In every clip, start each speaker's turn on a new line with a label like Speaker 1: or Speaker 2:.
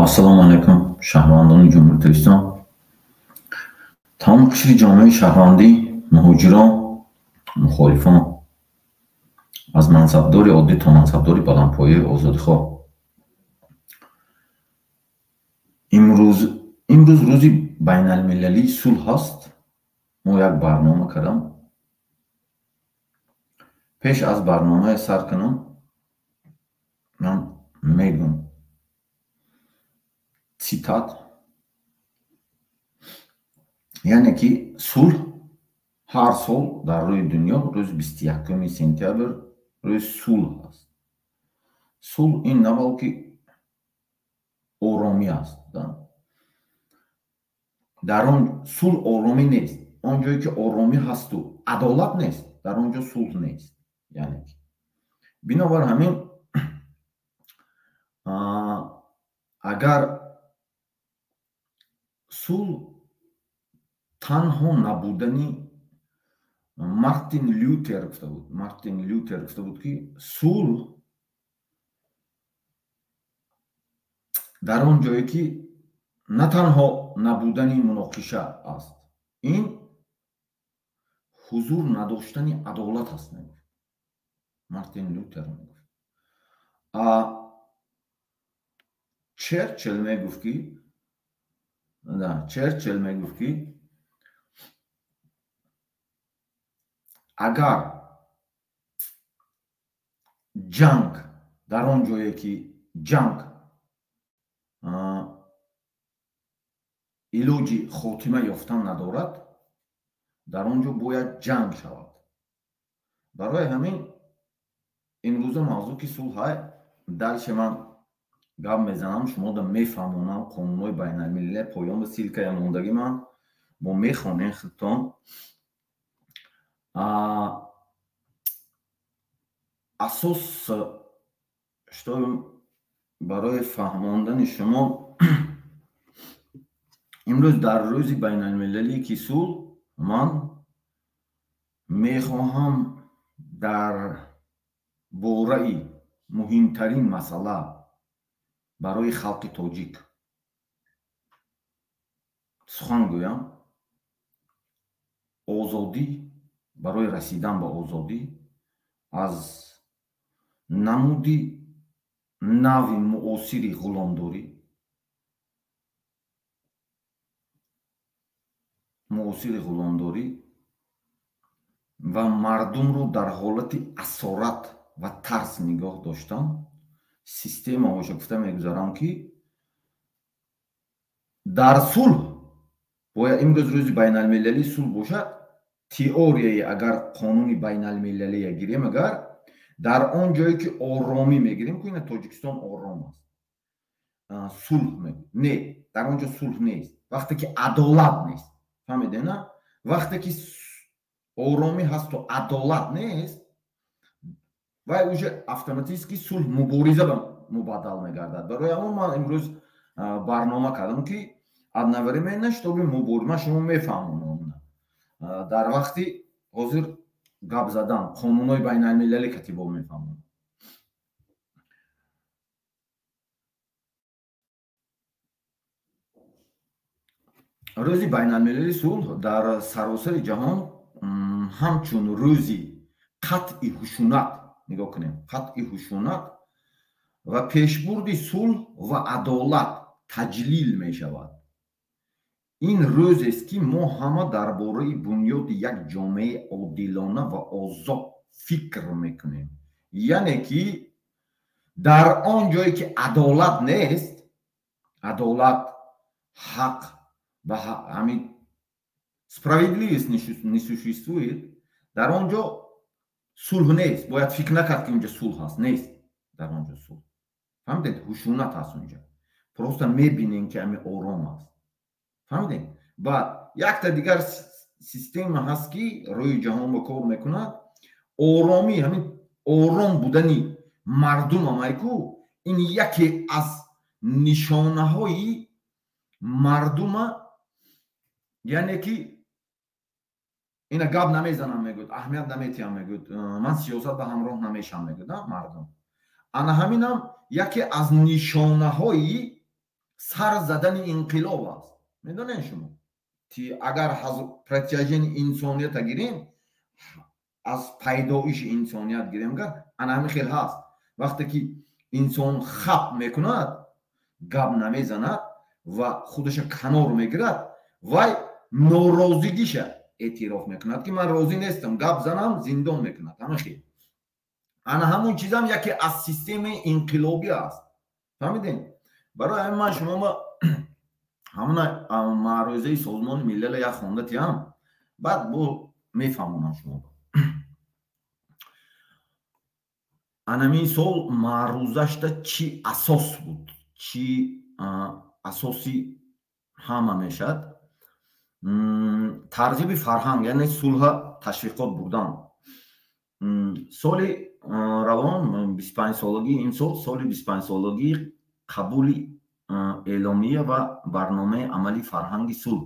Speaker 1: Ассалому алайкум, шаҳрвандони Ҷумҳурии Тоҷикистон, тамоми қишри ҷомеаи шаҳрвандӣ, муҳоҷирон, мухолифон, аз мансабдори оддӣ то мансабдори баландпояи озодихоҳ. Имрӯз рӯзи байналмилалии сулҳ аст. Мо як барнома кардам. Пеш аз барномае сар кунам, ман мегӯм цитат, яъне ки сулҳ ҳар сол дар рӯи дунё рӯзи 21 сентябр рӯзи сулҳ аст. Сулҳ ин на балки оромӣ аст. Дар он сулҳ оромӣ нест. Он ҷое ки оромӣ ҳасту адолат нест, дар он ҷо сулҳ нест. Яъне ки бинобар ҳамин агар сулҳ танҳо набудани Мартин Лютер гуфта буд, Мартин Лютер гуфта буд, ки сулҳ дар он ҷое ки на танҳо набудани муноқиша аст, ин ҳузур надоштани адолат аст, мегуфт Мартин Лютер мегуфт. Черчилл мегуфт ки Черчилл мегуфт ки агар ҷанг дар он ҷое ки ҷанг илоҷи хотима ёфтан надорад, дар он ҷо бояд ҷанг шавад. Барои ҳамин имрӯза мавзӯъ ки сулҳ дальше ман гап мезанам, шумо да мефаҳмонам қонунҳои байналмилалӣ, поён ба ссилкая мондагӣ ман бо мехонем худтон. Асос что барои фаҳмондани шумо имрӯз дар рӯзи байналмилалии ки сулҳ ман мехоҳам дар бораи муҳимтарин масъала барои халқи тоҷик сухан гӯям. Озодӣ, барои расидан ба озодӣ аз намуди нави муосири ғуломдорӣ, ва мардумро дар ҳолати асорат ва тарс нигоҳ доштан, системаҳоша гуфта мегузарам ки дар сулҳ бояд имрӯз рӯзи байналмилалии сулҳ бошад. Теорияи агар қонуни байналмилалия гирем, агар дар он ҷое ки оромӣ мегирем, ку ина Тоҷикистон ором аст, сулҳ не, дар он ҷо сулҳ нест вақте ки адолат нест. Фаҳмиде на? Вақте ки оромӣ ҳасту адолат нест, вай уже автоматически сулҳ мубориза ба мубаддал мегардад. Барои ҳамон ман имрӯз барнома кардам ки одновременно чтобы мубориза, ман шумо мефаҳмонам дар вақти ҳозир гап задан қонунҳои байналмилалӣ катибо мефаҳмонам. Рӯзи байналмилалии сулҳ дар саросари ҷаҳон ҳамчун рӯзи қатъи ҳушунат, нигоҳ кунем, қатъи ҳушунат ва пешбурди сулҳ ва адолат таҷлил мешавад. Ин рӯзест ки мо ҳама дар бораи бунёди як ҷомеаи одилона ва озод фикр мекунем. Яъне ки дар он ҷое ки адолат нест, адолат, ҳақ ва ҳамин справедливость не существует, дар он ҷо сулҳ нест. Бояд фикр накард ки унҷа сулҳ ҳаст. Нест дар он ҷо сулҳ. Фаҳмидед? Ҳушунат ҳаст унҷа. Просто мебинем ки ҳамин ором аст. Фаҳмидед? Баъд якта дигар система ҳаст ки рӯи ҷаҳон ба кор мекунад. Оромӣ, ҳамин ором будани мардум амайку, ин яке аз нишонаҳои мардума, яъне ки ина гап намезанам мегӯяд, аҳамият наметиҳам мегӯяд, ман сиёсат ба ҳамроҳ намешам мегӯяд мардум. Ана ҳаминам яке аз нишонаҳои Сар задани инқилоб аст. Медонед шумо, агар протяжении инсонията гирем, аз пайдоиши инсоният гирем, гар ана ҳамин хел ҳаст. Вақте ки инсон хап мекунад, гап намезанад ва худаша канор мегирад, вай норозигиша эътироф мекунад, ки ман розӣ нестам, гап занам, зиндон мекунад. Ҳамин хел. Ана ҳамон чизам яке аз системаи инқилобӣ аст. Фаҳмидем? Барои ҳамин ман шумома ҳамона маърӯзаи Созмони Милала як хонда тиям, баъд бо мефаҳмонам шумо. Анамин сол маърӯзашда чӣ асос буд, чӣ асоси ҳама мешавад? Тарғиби фарҳанг, яъне сулҳа ташвиқот бурдан. Соли равон 25-солагии имсол, соли 25-солагии қабули эъломия ва барномаи амалии фарҳанги сулҳ.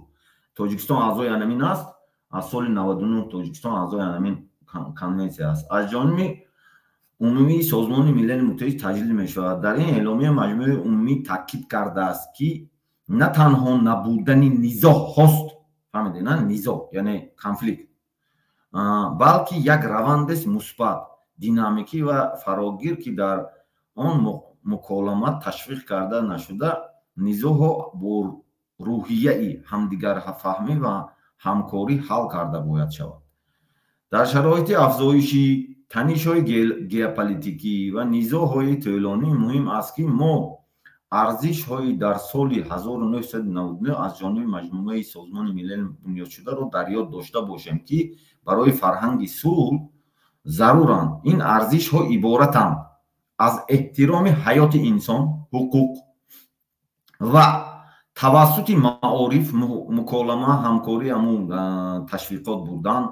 Speaker 1: Тоҷикистон аъзои анамин аст. Аз соли 99 Тоҷикистон аъзои анамин конвенсия аст. Аз ҷониби умумии Созмони Милали Муттаҳид таҷлил мешавад. Дар ин эъломия Маҷмӯи Умумӣ таъкид кардааст, ки на танҳо набудани низоъ хост, фаҳмидед, на низоъ, яъне конфликт, балки як равандест мусбат, динамикӣ ва фарогир, ки дар он муколама ташвиқ карда нашуда, низоъҳо бо рӯҳияи ҳамдигарфаҳмӣ ва ҳамкорӣ ҳал карда бояд шавад. Дар шароити афзоиши танишҳои геополитикӣ ва низоъҳои тӯлонӣ муҳим аст, ки мо арзишҳои дар соли 1999 аз ҷониби Маҷмӯаи Созмони Милали бунёдшударо дар ёд дошта бошем, ки барои фарҳанги сулҳ заруранд. Ин арзишҳо иборатанд аз эҳтироми ҳаёти инсон, ҳуқуқ ва тавассути маориф, муколама, ҳамкорӣ, ҳамун ташвиқот бурдан,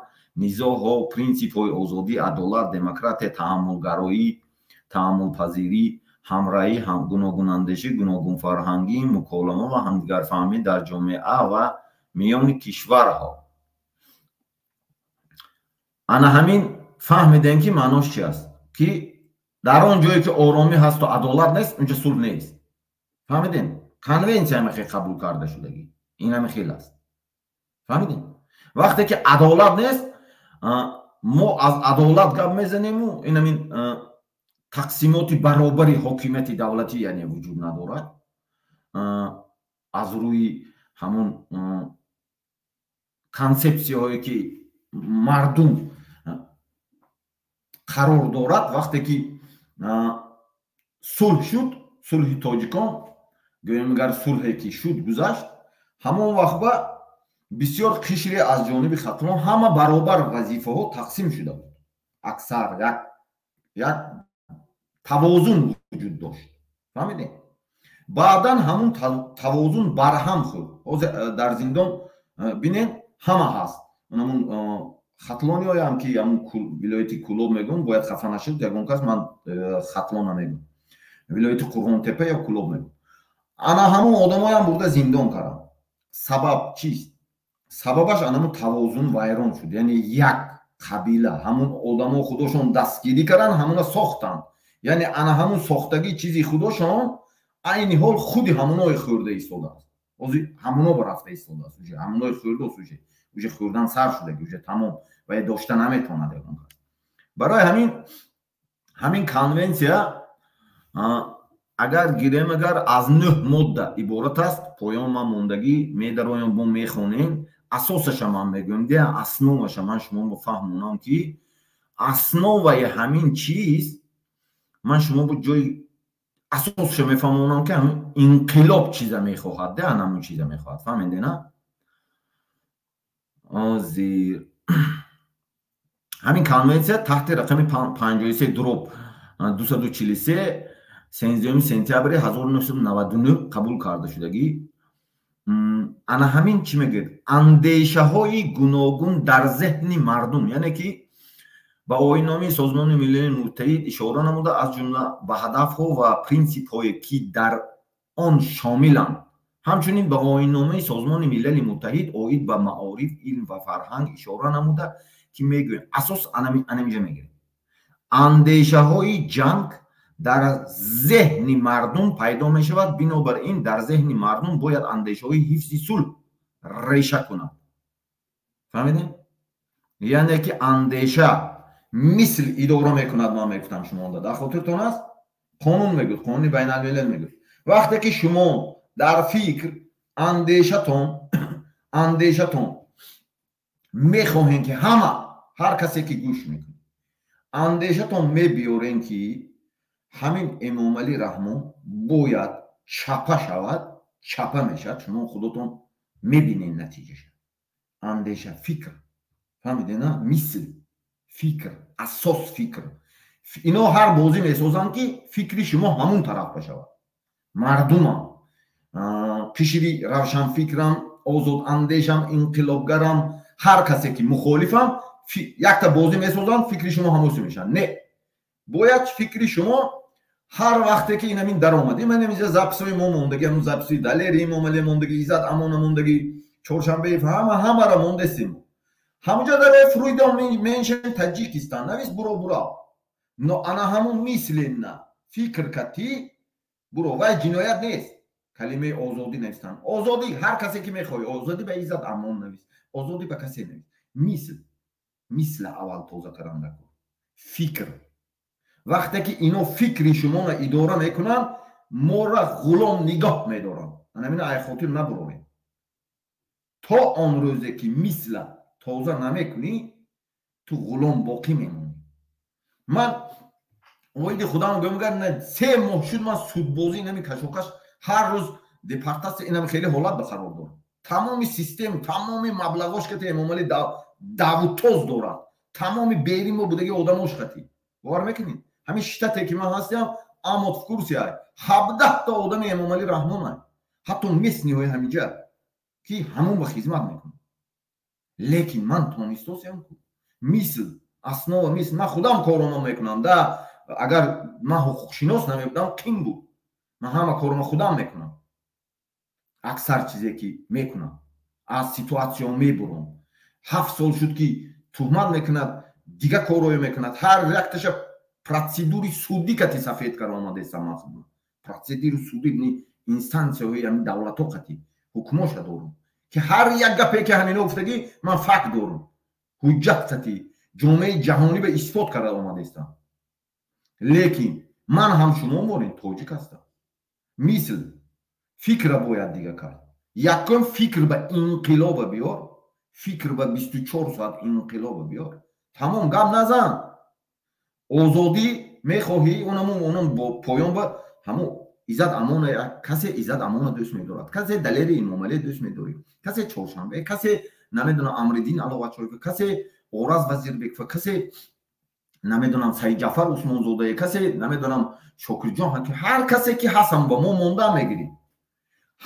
Speaker 1: низоъҳо, принсипҳои озодӣ, адолат, демократия, таҳаммулгароӣ, таҳаммулпазирӣ, ҳамраҳӣ, гуногунандешӣ, гуногунфарҳангӣ, муколама ва ҳамдигарфаҳмӣ дар ҷомеа ва миёни кишварҳо. Ана ҳамин фаҳмидем, ки маънош чи аст, ки дар он ҷое ки оромӣ ҳасту адолат нест, унҷа сулҳ нест. Фаҳмидем? Конвенсия ҳама хел қабул карда шудагӣ, ин ҳама хел аст. Фаҳмидем? Вақте ки адолат нест, мо аз адолат гап мезанему ин ҳамин тақсимоти баробари ҳокимияти давлатӣ яъне вуҷуд надорад. Аз рӯи ҳамун консепсияҳое ки мардум қарор дорад, вақте ки сулҳ шуд, сулҳи тоҷикон, гӯем агар сулҳе ки шуд гузашт, ҳамон вақт ба бисёр қишре аз ҷониби хатлон ҳама баробар вазифаҳо тақсим шуда буд. Аксар як тавозун вуҷуд дошт. Фаҳмидем? Баъдан ҳамун тавозун барҳам хӯрд. Ҳозир дар зиндон бинед, ҳама ҳаст. Ҳамун хатлониҳоям ки ҳамун вилояти Кулоб мегӯм, бояд хафа нашуд ягон кас, ман Хатлон намегӯм, вилояти Қурғонтепа ё Кулоб мегӯм. Ана ҳамун одамоям бурда зиндон кардам. Сабаб чист? Сабабаш анамун тавозун вайрон шуд. Яъне як қабила ҳамун одамо худошон дастгирӣ карданд, ҳамуна сохтанд. Яъне ана ҳамун сохтагӣ чизи худошон айни ҳол худи ҳамуное хӯрда истодааст. Ҳозир ҳамуно ба рафта истодааст. Уже ҳамуное хӯрдааст, уже хӯрдан сар шудаги, уже тамом, ва дошта наметавонад ягон кас. Барои ҳамин конвенсия агар гирем, агар аз 9 модда иборат аст, поён ман мондагӣ медароям, бо мехонем. Асосаша ман мегӯям, де основаша ман шумо фаҳмонам, ки основаи ҳамин чиз ман шумо бо ҷои асосша мефаҳмонам, ки ҳамин инқилоб чиза мехоҳад, де ҳамун чиза мехоҳад. Фаҳмиде, на? Озир ҳамин конвенсия таҳти рақами 53/243 13 сентябри 1999 қабул карда шудагӣ. Ана ҳамин чӣ мегӯяд? Андешаҳои гуногун дар зеҳни мардум, яъне ки ба оинномаи Созмони Милали Муттаҳид ишора намуда, аз ҷумла ба ҳадафҳо ва принсипҳое ки дар он шомиланд. Ҳамчунин ба оинномаи Созмони Милали Муттаҳид оид ба маориф, илм ва фарҳанг ишора намуда, ки мегӯем асос анаминҷа мегирем. Андешаҳои ҷанг Дар зеҳни мардум пайдо мешавад. Бинобар ин дар зеҳни мардум бояд андешаҳои ҳифзи сулҳ реша кунад. Фаҳмидем? Яъне ки андеша мисл идора мекунад. Ман мегуфтам шумо дар хотиртон аст, қонун мегӯд, қонуни байналмилал мегӯд. Вақте ки шумо дар фикр андешатон мехоҳем, ки ҳама, ҳар касе ки гӯш мекунад, андешатон мебиёрем, ки ҳамин Эмомалӣ Раҳмон бояд чапа шавад, чапа мешавад. Шумо худотон мебинед натиҷаша. Андеша, фикр, фаҳмиде на? Мисл, фикр, асос фикр. Ино ҳар бозӣ месозанд, ки фикри шумо ҳамун тараф башавад. Мардумам, қишри равшанфикрам, озодандешам, инқилобгарам, ҳар касе ки мухолифам, якта бозӣ месозанд, фикри шумо ҳамоси мешавад. Не, бояд фикри шумо ҳар вақте ки инамин даромад, ман инҷа записҳои мо мондаги, ҳамун записи Далери Эмомалӣ мондаги, Иззат Амона мондаги, Чоршанбеев, ҳама ҳамаро мондестем. Ҳамунҷа дар Freedom Menschen Таҷикистон навис, буро, буро. Но ана ҳамун мислена фикр кати буро, вай ҷиноят нест. Калимаи озодӣ навистан, озодӣ ҳар касе ки мехоҳӣ, озодӣ ба Иззат Амон навис, озодӣ ба касе навис. Мисл, мисла аввал тоза кардан дакор, фикр. Вақте ки ино фикри шуморо идора мекунанд, моро ғулом нигоҳ медоранд. Анамина ай хотир набурорем. То он рӯзе ки мисла тоза намекунӣ, ту ғулом боқӣ мемонӣ. Ман оиди худам гӯям, гар 3 моҳ шуд, ман судбозӣ, инами кашокаш, ҳар рӯз депортатсия, инами хеле ҳолат ба қарор дорад. Тамоми систем, тамоми маблағош кати Эмомалӣ давутоз дорад, тамоми беримо будаги одамош кати. Бовар мекунед, ҳамин штате ки ман ҳастам, амот в курсе ай, 17-та одами Эмомалӣ Раҳмон ай, ҳатто местный ҳои ҳамиҷа, ки ҳамон ба хизмат мекунад. Лекин ман тонистосиам ку мисл, основа мисл, ман худам корома мекунам да. Агар ман ҳуқуқшинос намебудам, қин буд. Ман ҳама корома худам мекунам, аксар чизе ки мекунам, аз ситуатсиё мебурам. 7 сол шуд, ки туҳмат мекунад, дига корое мекунад, ҳар якташа процедури судӣ кати сафед кара омадестам. Ман худам процедури судӣ, инстансияҳои ҳамин давлатҳо қати ҳукмоша дорам, ки ҳар як гапе ки ҳамино гуфтагӣ, ман факт дорам, ҳуҷҷат қати ҷомеаи ҷаҳонӣ ба исбот карда омадестам. Лекин ман ҳам шумо морин тоҷик ҳастам. Мисл, фикра бояд дига кард. Якум фикр ба инқилоба биёр, фикр ба 24 соат инқилоба биёр, тамом, гап назан. Озодӣ мехоҳӣ, онамун онам поён ба ҳамун Иззат Амона. Касе Иззат Амона дӯст медорад, касе Далери Имомалӣ дӯст медорӣ, касе Чоршанбе, касе намедонам Амриддин Аловачоев, касе Ораз Вазирбекова, касе намедонам Саидҷафар Усмонзодае, касе намедонам Шокирҷон, ҳар касе ки ҳастам, ба мо монда мегирӣ.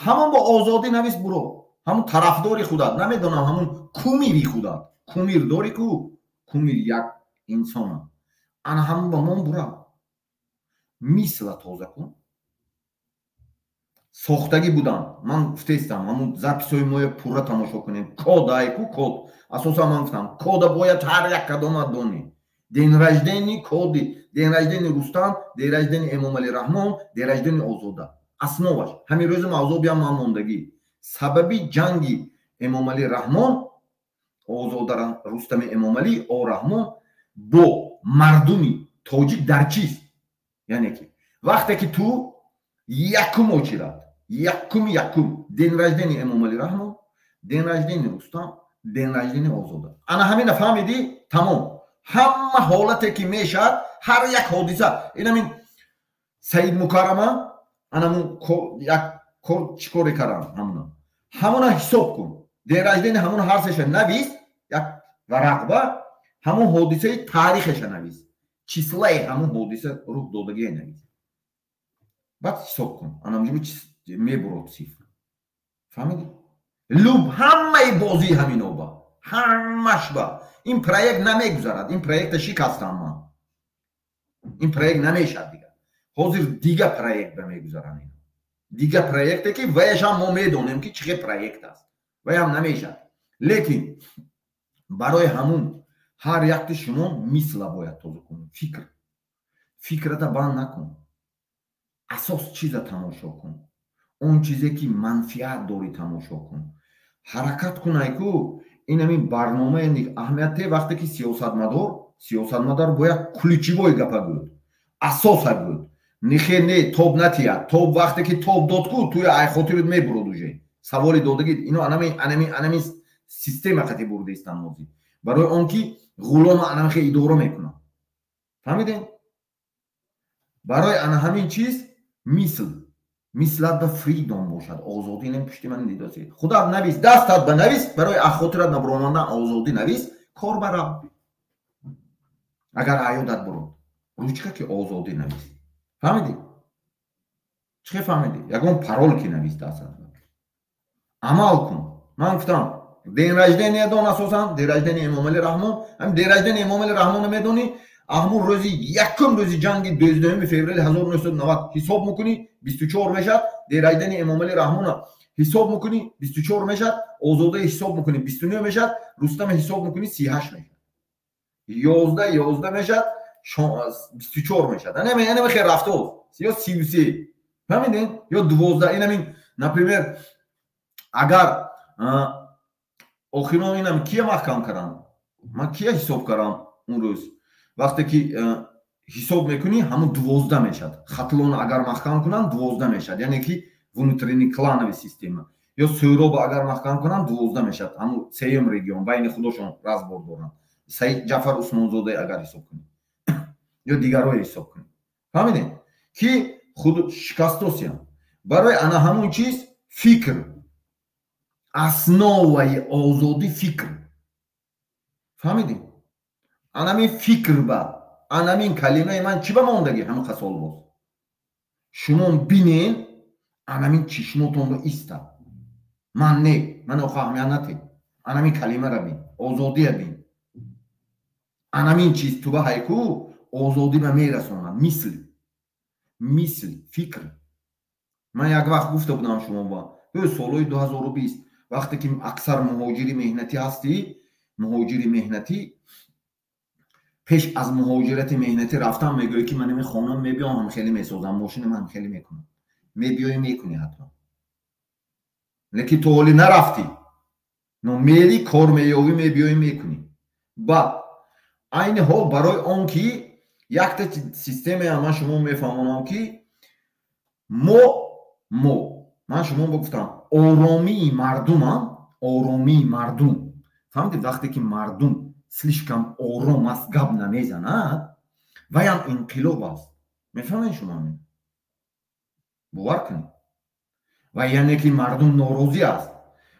Speaker 1: Ҳамон бо озодӣ навис, буро, ҳамун тарафдори худат, намедонам, ҳамун кумири худат, кумир дорӣ ку, кумир як инсона, ана ҳамун ба мон бура, мисла тоза кун. Сохтагӣ будам, ман гуфтестам, ҳамун записҳои моя пурра тамошо кунем. Код ай ку, код асосан ман гуфтам, кода бояд ҳар як кадома донӣ. День рождения, коди день рождения Рустам, день рождения Эмомалӣ Раҳмон, день рождения Озода, основаш ҳамин рӯзи мавзӯъ биям. Ман мондагӣ сабаби ҷанги Эмомалӣ Раҳмон, Озода, Рустами Эмомалӣ, О Раҳмон бо мардуми тоҷик дар чист? Яъне ки вақте ки ту якум очират, якуми якум день рождения Эмомалӣ Раҳмон, день рождения Рустам, день рождения Озода, ана ҳамина фаҳмидӣ, тамом. Ҳама ҳолате ки мешавад, ҳар як ҳодиса, инамин Саид Мукаррама, анамун як кор чӣ коре кардам, ҳамуна ҳисоб кун, день рождения ҳамун ҳар сеша навис, як варақба ҳамун ҳодисаи таърихеша навис, числаи ҳамун ҳодиса рух додагие навис, баъд ҳисоб кун, анамҷуби мебурод цифр. Фаҳмидӣ? Луб ҳамаи бозии ҳаминоба, ҳамаш ба ин проект намегузарад. Ин проекта шикастам ман, ин проект намешад дига. Ҳозир дига проект ба мегузаранд ино, дига проекте ки ваяшам мо медонем, ки чӣ хел проект аст, ваям намешад. Лекин барои ҳамун ҳар якти шумо мисла бояд тоза кунед. Фикр, фикрата банд накун. Асос чиза тамошо кун, он чизе ки манфиат дорӣ, тамошо кун, ҳаракат кунай ку. Ин ҳамин барномаи аҳамияте. Вақте ки сиёсатмадор бояд ключевой гапа гӯд, асоса гӯд, нихе не тоб натиҳад. Тоб вақте ки тоб дод ку, туя ай хотират мебурад, уже саволи додагӣ. Ино анами система қати бурдаистан ҳозир, барои он ки ғулома анамихе идора мекунад. Фаҳмидем? Барои ана ҳамин чиз мисл мислат ба freedom бошад, озодӣ. Нем пушти ман дидоси, худат навис, дастат ба навис, барои ахотират набуромандан озодӣ навис, кор барав. Агар аёдат бурод, ручка ки озодӣ навис. Фаҳмидӣ? Чӣ фаҳмидӣ? Ягон парол ки навис, дастат амал кун. Ман гуфтам, день рождения дон, асосан день рождения Эмомали Раҳмон. Ҳам день рождения Эмомали Раҳмонро медонӣ, ҳамун рӯзи якум, рӯзи ҷанги 12 феврали 1990 ҳисоб мекунӣ, 24 мешавад. День рождения Эмомали Раҳмона ҳисоб мекунӣ, 24 мешавад. Озода ҳисоб мекунӣ, 29 мешавад. Рустама ҳисоб мекунӣ, 38 мешавад. 11 11 мешавад, 24 мешавад. Анаме хел рафтоз ё 33, фаҳмидем, ё 12. Инамин, например, агар охирон инам кия маҳкам кардам, ман кия ҳисоб кардам, он рӯз вақте ки ҳисоб мекунӣ, ҳамун 12 мешавад. Хатлона агар маҳкам кунам, 12 мешавад, яъне ки внутренний клановый система. Ё Сӯроба агар маҳкам кунам, 12 мешавад, ҳамун сеюм регион, байни худошон разбор доранд. Саид Ҷафар Усмонзода агар ҳисоб кунӣ ё дигарое ҳисоб кунӣ, фаҳмидем ки худ шикастосиям. Барои ана ҳамун чиз фикр, основаи озодӣ фикр. Фаҳмидем? Анамин фикр ба анамин калимаи ман чӣ ба мондагӣ, ҳамин қасол боз шумо бинен, анамин чишмотон ба иста. Ман не, ман охо аҳамият нате, анамин калимара бин, озодия бин. Анамин чиз ту ба ҳайку озодӣ ба мерасонад. Мисл фикр. Ман як вақт гуфта будам шумо ба солҳои 2020, вақте ки аксар муҳоҷири меҳнатӣ ҳастӣ, муҳоҷири меҳнатӣ пеш аз муҳоҷирати меҳнатӣ рафтан мегӯяд, ки ман хонам мебиём, ҳам хеле месозам, мошинам ҳам хеле мекунам. Мебиёӣ, мекунӣ ҳатман, лекин то ҳоле нарафтӣ, но мери, кор меёвӣ, мебиёӣ, мекунӣ. Баъд айни ҳол барои он ки якта системая ман шумо мефаҳмонам, ки мо ман шумо гуфтам, оромии мардумам, оромии мардум. Фаҳмидед? Вақте ки мардум слишком ором аст, гап намезанад, ваям инқилоб аст. Мефаҳмед шумо? Бовар кунед. Ва яъне ки мардум норозӣ аст,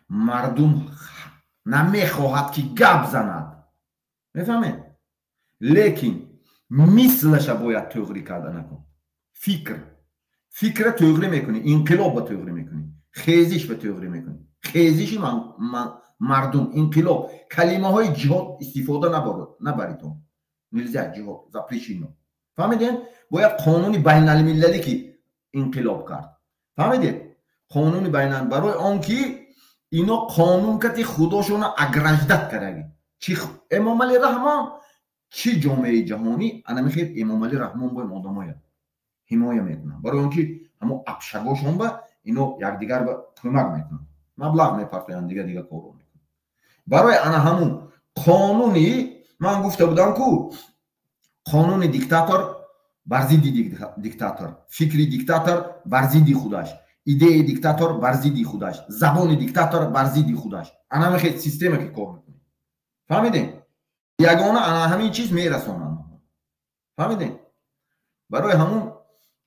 Speaker 1: мардум намехоҳад ки гап занад. Мефаҳмед? Лекин мислаша бояд тӯғрӣ карда накун. Фикр, фикра тӯғрӣ мекунӣ, инқилоб ба тӯғрӣ мекунӣ, хезиш ба тӯғрӣ мекунӣ, хезиши мардум, инқилоб. Калимаҳои ҷиҳод истифода набаритон, нельзя, ҷиҳод запрещено. Фаҳмидем? Бояд қонуни байналмилалӣ ки инқилоб кард. Фаҳмидед? Қонуни байнал, барои он ки ино қонун кати худошона ограждать кардаги. Чи Эмомали Раҳмон, чӣ ҷомеаи ҷаҳонӣ, анамихел Эмомали Раҳмон боем одамоя ҳимоя мекунанд, барои он ки ҳамо абшагошон ба ино якдигар ба кӯмак мекунанд, маблағ мепартоянд, дига дига корро мекунанд. Барои ана ҳамун қонуни ман гуфта будам ку, қонуни диктатор бар зидди диктатор, фикри диктатор бар зидди худаш, идеяи диктатор бар зидди худаш, забони диктатор бар зидди худаш. Анамихел система ки кор мекунем. Фаҳмидем? Ягона ана ҳамин чиз мерасонанд. Фаҳмидем? Барои ҳамун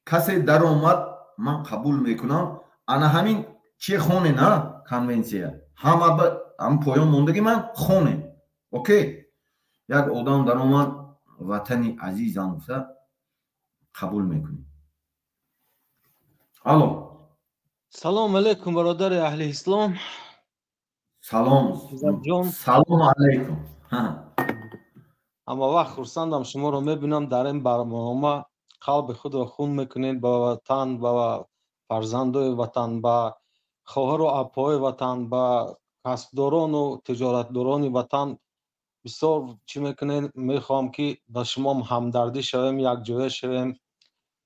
Speaker 1: касе даромад, ман қабул мекунам. Ана ҳамин чи хоне на конвенсия, ҳама ҳам поён мондагӣ, ман хоне. Окей, як одам даромад, ватани азизам гуфта қабул мекунем. Алло.
Speaker 2: Салом алейкум, бародари аҳли ислом.
Speaker 1: Салом, салому алейкум.
Speaker 2: Ҳама вақт хурсандам шуморо мебинам дар ин барнома. Қалби худро хун мекунед ба ватан, ба фарзандои ватан, ба хоҳару апои ватан, ба касбдорону тиҷоратдорони ватан. Бисёр чӣ мекунед. Мехоҳам, ки ба шумо ҳамдардӣ шавем, якҷоя шавем.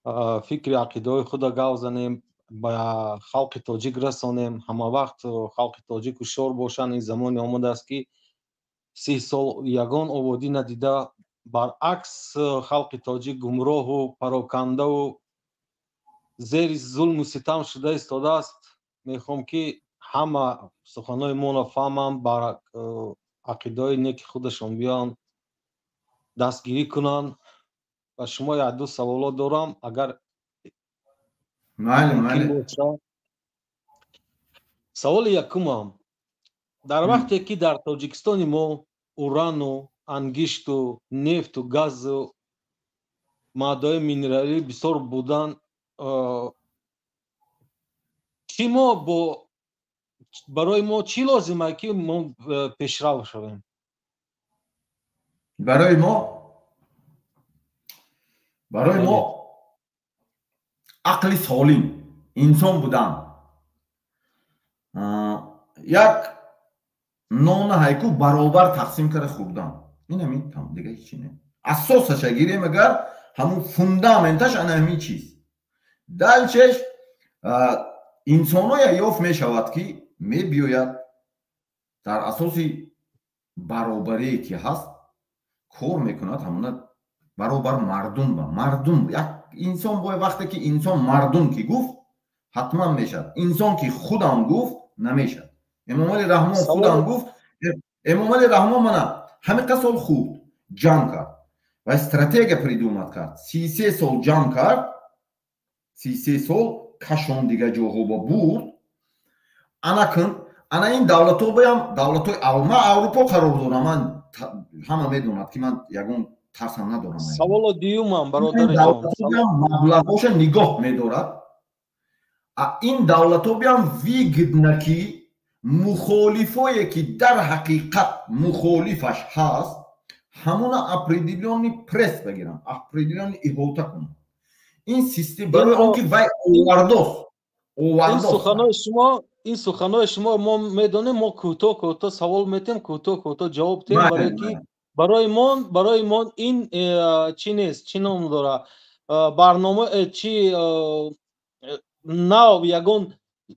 Speaker 2: Фикри ақидаҳои худро гап занем, ба халқи тоҷик расонем. Ҳама вақт халқи тоҷик ҳушёр бошанд. Ин замоне омадааст, ки 30 сол ягон ободӣ надида, баръакс, халқи тоҷик гумроҳу парокандаву зери зулму ситам шуда истодааст. Мехоҳам, ки ҳама суханҳои моро фаҳманд, ба ақидаҳои неки худашон биёянд, дастгирӣ кунанд. Ба шумо якду саволот дорам, агар
Speaker 1: Майли, майли.
Speaker 2: Саволи якумам: дар вақте ки дар Тоҷикистони мо урану ангишту нефту газу маъдаҳои минералӣ бисёр буданд, чӣ мо бо барои мо чӣ лозима, ки мо пешрав шавем?
Speaker 1: Барои мо ақли солим, инсон будан, як нона ҳайку баробар тақсим карда хӯрдан. Ин ҳамин, дига ҳечи не. Асосаша гирем агар, ҳамун фундаменташ ана ҳамин чиз. Дальше ш инсоное ёфт мешавад, ки мебиёяд, дар асоси баробарие ки ҳаст кор мекунад, ҳамуна баробар мардум ба мардум. Як инсон бояд, вақте ки инсон мардум ки гуфт, ҳатман мешавад. Инсон ки худам гуфт, намешавад. Эмомали Раҳмон худам гуфт. Эмомали Раҳмон мана ҳамиқа сол хурд ҷамъ кард ва стратегия придумать кард. 33 сол ҷамъ кард, 33 сол кашон, дига ҷоҳо ба бурд. Анакун ана ин давлатҳо баям давлатҳои, ман Аврупо қарор дорам, ман ҳама медонад, ки ман ягон тарсам надорам.
Speaker 2: Саволо дуюмам, бародарҷон.
Speaker 1: Маблағҳоша нигоҳ медорад. Ин давлатҳо биям выгодно, ки мухолифое, ки дар ҳақиқат мухолифаш ҳаст, ҳамуна определённый пресс багирам, определённый иҳота кунам. Ин систем барои он ки вай овардост.
Speaker 2: Овардост. Ин суханои шумо мо медонем. Мо кӯтоҳ кӯтоҳ савол метем, кӯтоҳ кӯтоҳ ҷавоб тем, барое ки барои мо ин чӣ нест, чӣ ном дора, барнома чи нав,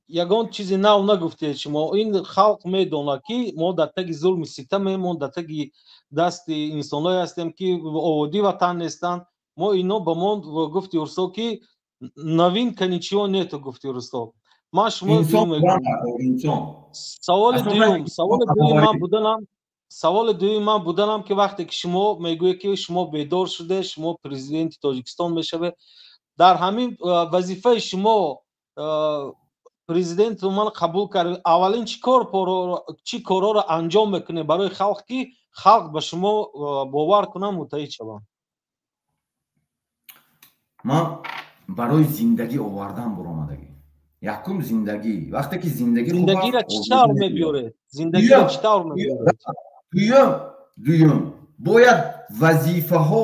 Speaker 2: ягон чизи нав нагуфтед шумо. Ин халқ медонад, ки мо дар таги зулми ситамем, мо дар таги дасти инсонҳое ҳастем, ки оводӣ ватан нестанд. Мо ино ба мо, гуфти урсо, ки новинка ничего нету, гуфти урсо. Ман шумо саволи дуюм ман буданам, саволи дуюм ман буданам, ки вақте ки шумо мегӯед, ки шумо бедор шуде, шумо президенти Тоҷикистон мешавед, дар ҳамин вазифаи шумо президенту ман қабул кард, аввалин чӣ корҳоро анҷом мекунед барои халқ, ки халқ ба шумо бовар кунанд, муттаҳид шаванд?
Speaker 1: Ман барои зиндагӣ овардан буромадагӣ. Якум зиндагӣ. Вақте ки зиндагӣ
Speaker 2: Зиндагиро чӣ тавр мебиёред? Зиндагиро чӣ тавр мебиёред?
Speaker 1: Дуюм, бояд вазифаҳо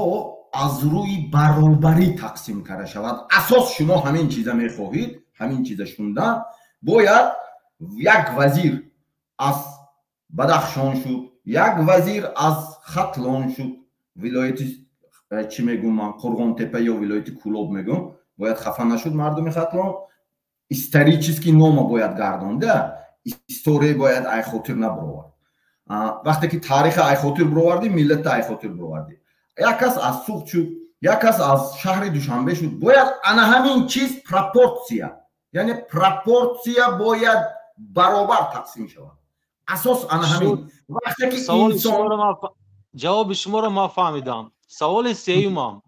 Speaker 1: аз рӯи баробарӣ тақсим карда шавад. Асос шумо ҳамин чиза мехоҳед, ҳамин чиза шундан бояд. Як вазир аз Бадахшон шуд, як вазир аз Хатлон шуд, вилояти чӣ мегӯм ман, Қурғонтепа ё вилояти Кӯлоб мегӯм, бояд хафа нашуд мардуми Хатлон. Исторический нома бояд гардонда, история бояд айхотир набуровард. Вақте ки тариха айхотир буровардӣ, миллата айхотир буровардӣ. Як кас аз Суғд шуд, як кас аз шаҳри Душанбе шуд, бояд ана ҳамин чиз пропорция, яъне пропорция бояд баробар тақсим шавад. Асос ана ҳамин. Вақте ки инсон
Speaker 2: Ҷавоби шуморо ман фаҳмидам. Саволи сеюмам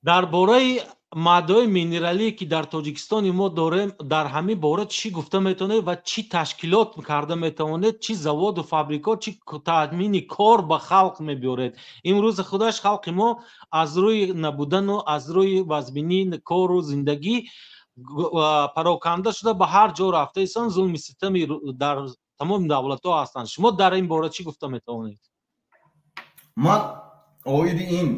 Speaker 2: дар бораи маъдаҳои минералие, ки дар Тоҷикистони мо дорем. Дар ҳамин бора чӣ гуфта метавонед ва чӣ ташкилот карда метавонед, чӣ заводу фабрикҳо, чӣ таъмини кор ба халқ мебиёред? Имрӯз худаш халқи мо аз рӯи набудану аз рӯи вазбинии кору зиндагӣ пароканда шуда, ба ҳар ҷо рафта исон, зулми ситами дар тамоми давлатҳо ҳастанд. Шумо дар ин бора чӣ гуфта метавонед?
Speaker 1: Ман оиди ин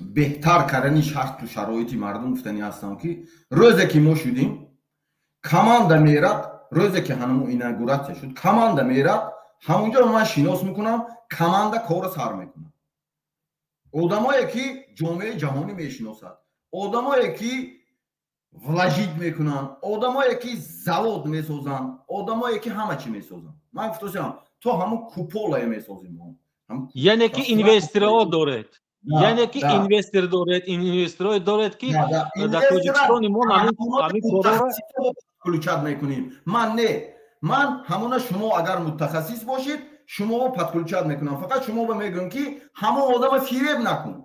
Speaker 1: беҳтар кардани шарту шароити мардум гуфтанӣ ҳастам, ки рӯзе ки мо шудем, команда мерад. Рӯзе ки ҳануму инаугуратсия шуд, команда мерад, ҳамунҷоро ман шинос мекунам, команда корро сар мекунад. Одамое ки ҷомеаи ҷаҳонӣ мешиносад. Одамое ки вложить мекунанд, одамое ки завод месозанд, одамое ки ҳама чӣ месозанд. Ман гуфтосиам, то ҳамун куполае месозем.
Speaker 2: Яъне ки инвесторҳо доред, яъне ки инвестор доред, инвесторҳое доред, ки дар Тоҷикистони мо ҳамин корро
Speaker 1: подключать мекунем. Ман не, ман ҳамона, шумо агар мутахассис бошед, шуморо подключать мекунам. Фақат шумо мегӯям, ки ҳамон одама фиреб накун.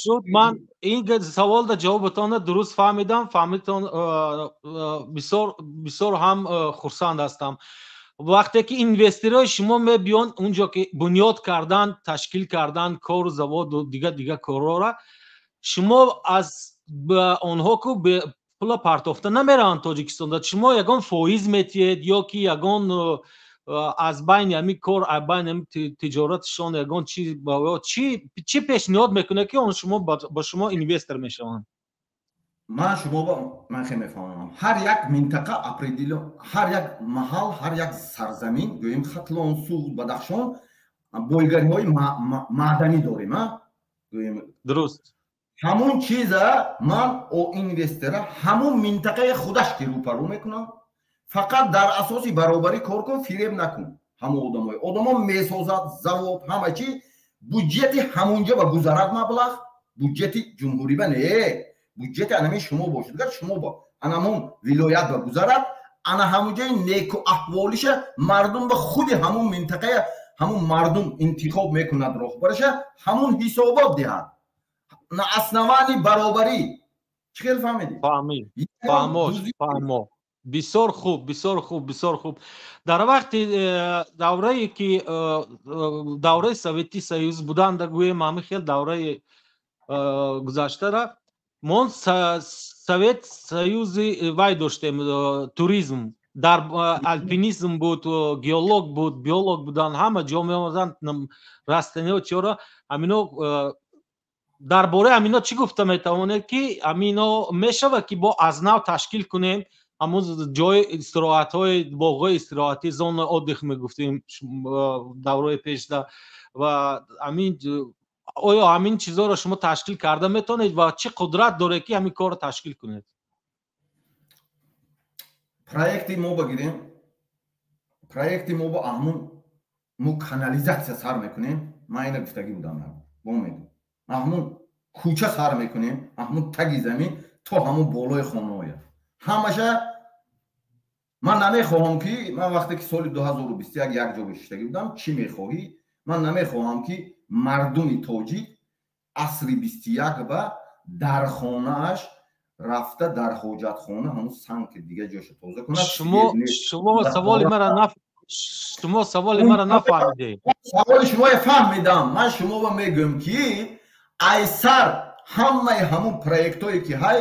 Speaker 2: Шуд. Ман ин саволда ҷавобатонро дуруст фаҳмидам, фаҳмитон, бисёр бисёр ҳам хурсанд ҳастам. Вақте ки инвесторҳои шумо мебиён унҷо, ки бунёд кардан, ташкил кардан кору заводу дига дига корҳоро, шумо аз онҳо ку пула партофта намераванд Тоҷикистонда. Шумо ягон фоиз метиҳед ё ки ягон аз байни ҳамин кор, аз байни ҳамин тиҷоратшон ягон чи чӣ пешниҳод мекунед, ки он шумо ба шумо инвестор мешаванд?
Speaker 1: Ман шумо, ман хеле мефаҳмам. Ҳар як минтақа определён, ҳар як маҳал, ҳар як сарзамин, гӯем, Хатлон, Суғд, Бадахшон, бойгариҳои маъданӣ дорем, гӯем.
Speaker 2: Дуруст.
Speaker 1: Ҳамун чиза ман о инвестора ҳамун минтақаи худаш ки рӯпарӯ мекунам. Фақат дар асоси баробарӣ кор кун, фиреб накун. Ҳамон одамое, одамо месозад завод, ҳама чи, буҷети ҳамунҷа ба гузарад маблағ, буҷети ҷумҳурӣ ба не, буҷети анами шумо бошад, гар шумо ба анамон вилоят ба гузарад, ана ҳамунҷои неку аҳволиша мардум ба худи ҳамун минтақая ҳамун мардум интихоб мекунад роҳбараша, ҳамун ҳисобот диҳад на основании баробарӣ. Чӣ хел фаҳмидӣ?
Speaker 2: Фаҳмид, фаҳмо, фаҳмо. Бисёр хуб, бисёр хуб, бисёр хуб. Дар вақти даврае ки давраи Совети Союз буданда, гӯем, ҳамин хел давраи гузаштара мо Совет Союзи вай доштем, туризм дар алпинизм буд, геолог буд, биолог буданд, ҳама ҷо меомаданд, растаниҳо чиёро, ҳамино. Дар бораи ҳамино чӣ гуфта метавонед, ки ҳамино мешавад, ки бо аз нав ташкил кунем ҳамун ҷои истироҳатҳои, боғҳои истироҳатӣ, зона отдых мегуфтем давраи пешда, ва ҳамин оё ҳамин чизҳоро шумо ташкил карда метавонед ва чӣ қудрат доред, ки ҳамин корро ташкил кунед?
Speaker 1: Проекти мо бигирем, проекти мо бо ҳамун мо канализатсия сар мекунем. Ман ина гуфтагӣ будам, бо мегӯм, ҳамун кӯча сар мекунем, ҳамун таги замин то ҳамун болои хонаоя ҳамаша. Ман намехоҳам, ки ман вақте ки соли 2021 як ҷо бишиштагӣ будам, чӣ мехоҳӣ? Ман намехоҳам, ки мардуми тоҷик асри 21 ба дар хонааш рафта, дар ҳоҷатхона ҳамун санг дига ҷоша тоза кунад.
Speaker 2: Шумо саволи мара нафаҳмидед.
Speaker 1: Саволи шумоя фаҳмидам. Ман шуморо мегӯям, ки айсар ҳамаи ҳамун проектҳое ки ҳай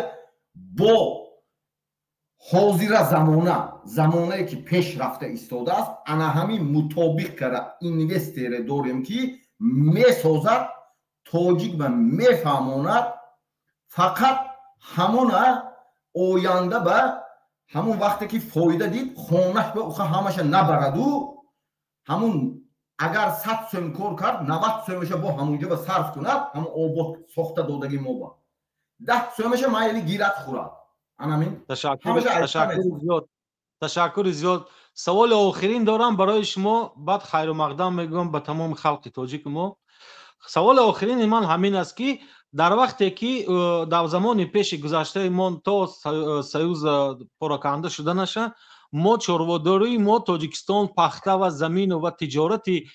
Speaker 1: бо ҳозира замона, замонае ки пеш рафта истодааст, ана ҳамин мутобиқ кара инвесторе дорем, ки месозад, тоҷик ба мефаҳмонад. Фақат ҳамона оянда ба ҳамун вақте ки фоида дид, хонаш ба уха ҳамаша набараду, ҳамун агар 100 сӯм кор кард, 90 сӯмаша бо ҳамунҷо ба сарф кунад, ҳамун обод сохта додаги мо ба 10 сӯмаша майли гирад, хӯрад. Анамин.
Speaker 2: Ташаккури зиёд, ташаккури зиёд. Саволи охирин дорам барои шумо, баъд хайру мақдам мегӯям ба тамоми халқи тоҷики мо. Саволи охирини ман ҳамин аст, ки дар вақте ки дар замони пеши гузаштаи мо то союз пароканда шуданаша, мо чорводории мо Тоҷикистон, пахта ва замину ва тиҷорати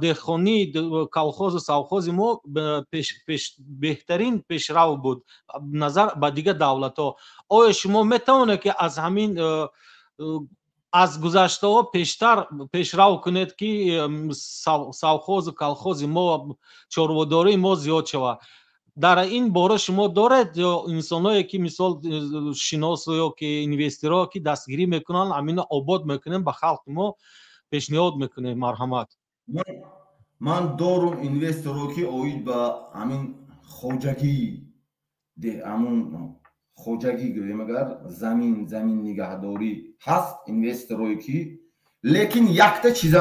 Speaker 2: деҳқонӣ, колхозу совхози мо беҳтарин пешрав буд назар ба дигар давлатҳо. Оё шумо метавонед, ки аз ҳамин аз гузаштаҳо пештар пешрав кунед, ки совхозу колхози мо, чорводории мо зиёд шавад? Дар ин бора шумо доред ё инсоное, ки мисол шиносу ё ки инвесторҳо, ки дастгирӣ мекунанд, ҳамино обод мекунем, ба халқи мо пешниҳод мекунем? Марҳамат.
Speaker 1: Ман дорум инвесторо, ки оид ба ҳамин хоҷагӣ, ҳамун хоҷагӣ гӯем, агар замин нигаҳдорӣ ҳаст инвесторое ки. Лекин якта чиза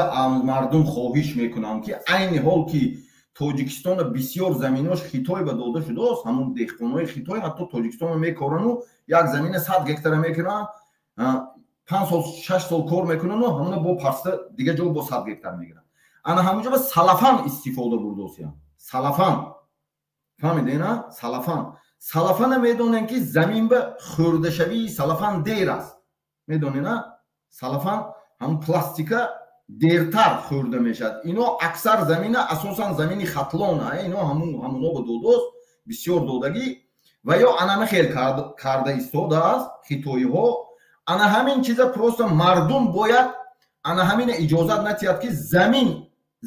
Speaker 1: мардум хоҳиш мекунам, ки айни ҳол ки Тоҷикистона бисёр заминош Хитой ба дода шудааст. Ҳамун деҳқонои Хитой ҳатто Тоҷикистонро мекорану як замина 100 гектара мекунанд, 5 сол 6 сол кор мекунану ҳамуна бо парста дига ҷо бо 100 гектар мегиранд. Ана ҳамунҷо ба салафан истифода бурдосиян. Салафан, фаҳмидена? Салафан, салафана медонем, ки замин ба хӯрдашавии салафан дер аст, медонена? Салафан ҳамун пластика дертар хӯрда мешавад. Ино аксар замина, асосан замини Хатлон, ино ҳамуно ба додост бисёр додагӣ ва ё анама хел карда истодааст хитоиҳо. Ана ҳамин чиза просто мардум бояд ана ҳамина иҷозат натиҳад, ки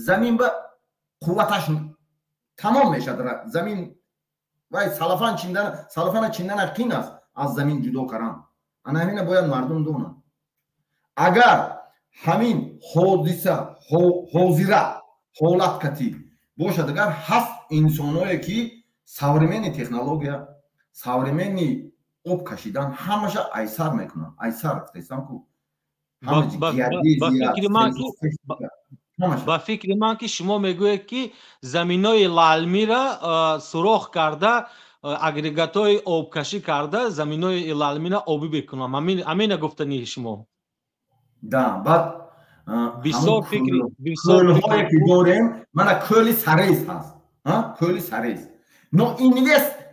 Speaker 1: замин ба қувваташ тамом мешавад. Замин вай салафан чиндан, салафана чиндана қин аст, аз замин ҷудо кардан. Ана ҳамина бояд мардум донад. Агар ҳамин ҳодиса ҳозира ҳолат катӣ бошад, агар ҳаст инсоное, ки современный технология, современный об кашидан ҳамаша айсар мекунанд, айсар гуфтаистам ку.
Speaker 2: Ба фикри ман, ки шумо мегӯед, ки заминои лалмира сурох карда, агрегатҳои обкашӣ карда, заминои лалмира обӣ бикунам, ҳамина гуфтани шумо?
Speaker 1: Да, баъд
Speaker 2: бисёр фикри
Speaker 1: кӯлҳое ки дорем, мана кӯли Сарез ҳаст, кӯли Сарез, но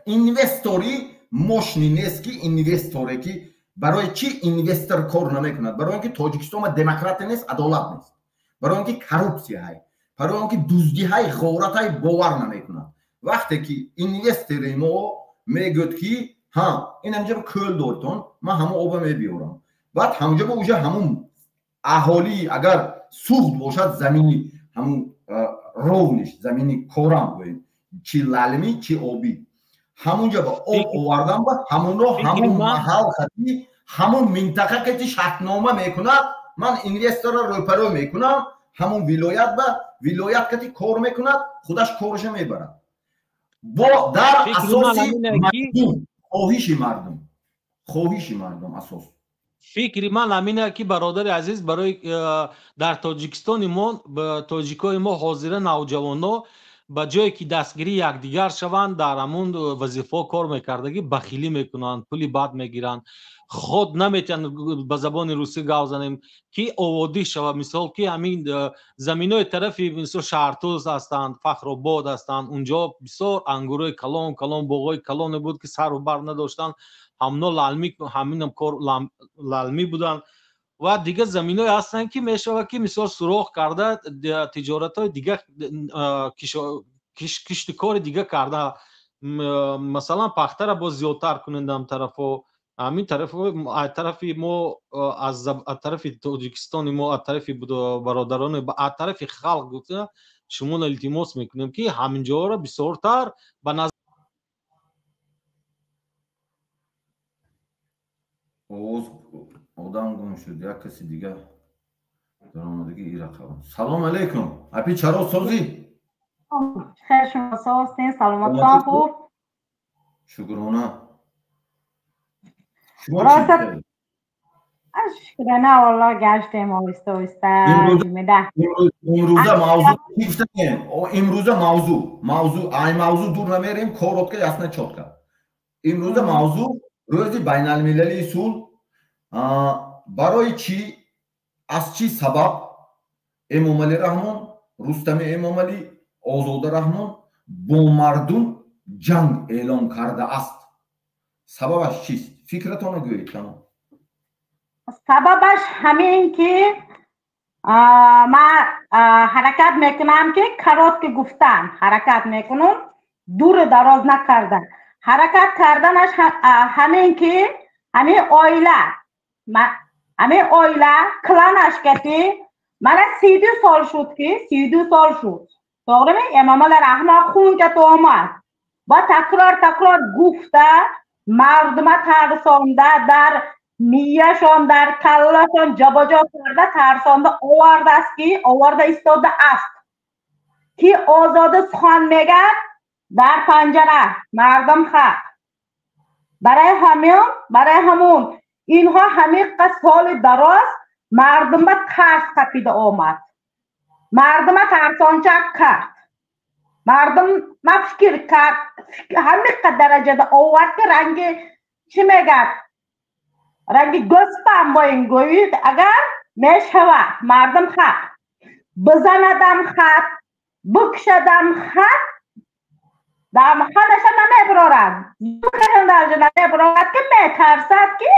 Speaker 1: инвестори мощный нест, ки инвесторе ки барои чӣ инвестор кор намекунад? Барои он ки Тоҷикистон демократия нест, адолат нест, барои он ки коррупсия ҳай, барои он ки дуздиҳай, ғоратай, бовар намекунад. Вақте ки инвестори мо мегӯяд, ки ҳа, ин ҳамҷа кӯл доритон, ман ҳамон оба мебиёрам, баъд ҳамҷа ба уже ҳамун аҳолӣ, агар суғд бошад, замини ҳамун ровниш, замини корам гӯем, чи лалмӣ, чи обӣ, ҳамунҷа ба об овардан, ба ҳамунро ҳамун маҳал хати, ҳамун минтақа кати шартнома мекунад, ман инвесторро рӯпарӯ мекунам, ҳамун вилоят ба вилоят кати кор мекунад, худаш кораша мебарад бо дар асоси мардум, хоҳиши мардум, хоҳиши мардум асос.
Speaker 2: Фикри ман ҳамин ки, бародари азиз, барои дар Тоҷикистони мо, тоҷикои мо, ҳозира навҷавонҳо ба ҷое ки дастгирии якдигар шаванд, дар ҳамун вазифаҳо кор мекардагӣ бахилӣ мекунанд, пули бад мегиранд, худ наметиҳанд. Ба забони русӣ гап занем, ки оводӣ шавад. Мисол, ки ҳамин заминои тарафи, мисол, Шаҳртуз ҳастанд, Фахробод ҳастанд, унҷо бисёр ангурои калон калон, боғҳои калоне буд, ки сару бар надоштанд, ҳамно лалмӣ, ҳаминам кор лалмӣ буданд ва дигар заминое ҳастанд, ки мешавад, ки мисол сурох карда, тиҷоратҳои дига, киштукори дига карда, масалан, пахтара боз зиёдтар кунем дар тарафҳо, ҳамин тарафи мо, аз тарафи Тоҷикистони мо, аз тарафи бародарони, аз тарафи халқ гуфта, шуморо илтимос мекунем, ки ҳамин ҷоҳоро бисёртар ба назар
Speaker 1: Овоз одам гум шуд, як каси дига даромадагӣ ирақаб. Салом алейкум, апи, чаро созӣ?
Speaker 3: Хер, шумо созтен, саломатон хуб?
Speaker 1: Шукрона.
Speaker 3: Шукрона, валло, гаштем оҳиста оҳиста.
Speaker 1: Имрӯза мавзӯ чӣ гуфтаем? Имрӯза мавзӯ, ай мавзӯ дур намерем, коротко, ясно, чётко. Имрӯза мавзӯ рӯзи байналмилалии сулҳ. Барои чӣ, аз чӣ сабаб Эмомалӣ Раҳмон, Рустами Эмомалӣ, Озода Раҳмон бо мардум ҷанг эълон кардааст? Сабабаш чист? Фикратонро гӯед, тамом.
Speaker 3: Сабабаш ҳамин ки ман ҳаракат мекунам, ки коротко гуфтан ҳаракат мекунам, дуру дароз накардан. Ҳаракат карданаш ҳамин ки ҳамин оила, ҳамин оила кланаш кати мана 32 сол шуд, ки 32 сол шуд, тоғрими? Эмомалӣ Раҳмон хун кати омад ва такрор такрор гуфта, мардума тарсонда, дар мияшон, дар каллашон ҷобаҷо карда, тарсонда овардааст, ки оварда истодааст, ки озода сухан мегӯяд, дар панҷара, мардум ҳақ. Барои ҳамин, барои ҳамун инҳо ҳамиқа соли дароз мардума тарс қапида омад, мардума тарсончак кард. Мардум ма фикр кард, ҳамиқа дараҷада овард, ки ранги чӣ мегӯяд, ранги гӯспам бо ин гӯид агар мешавад, мардум хат бизанадам, хат бикушадам, хат ханаша намебарорад, намебарорад, ки метарсад, ки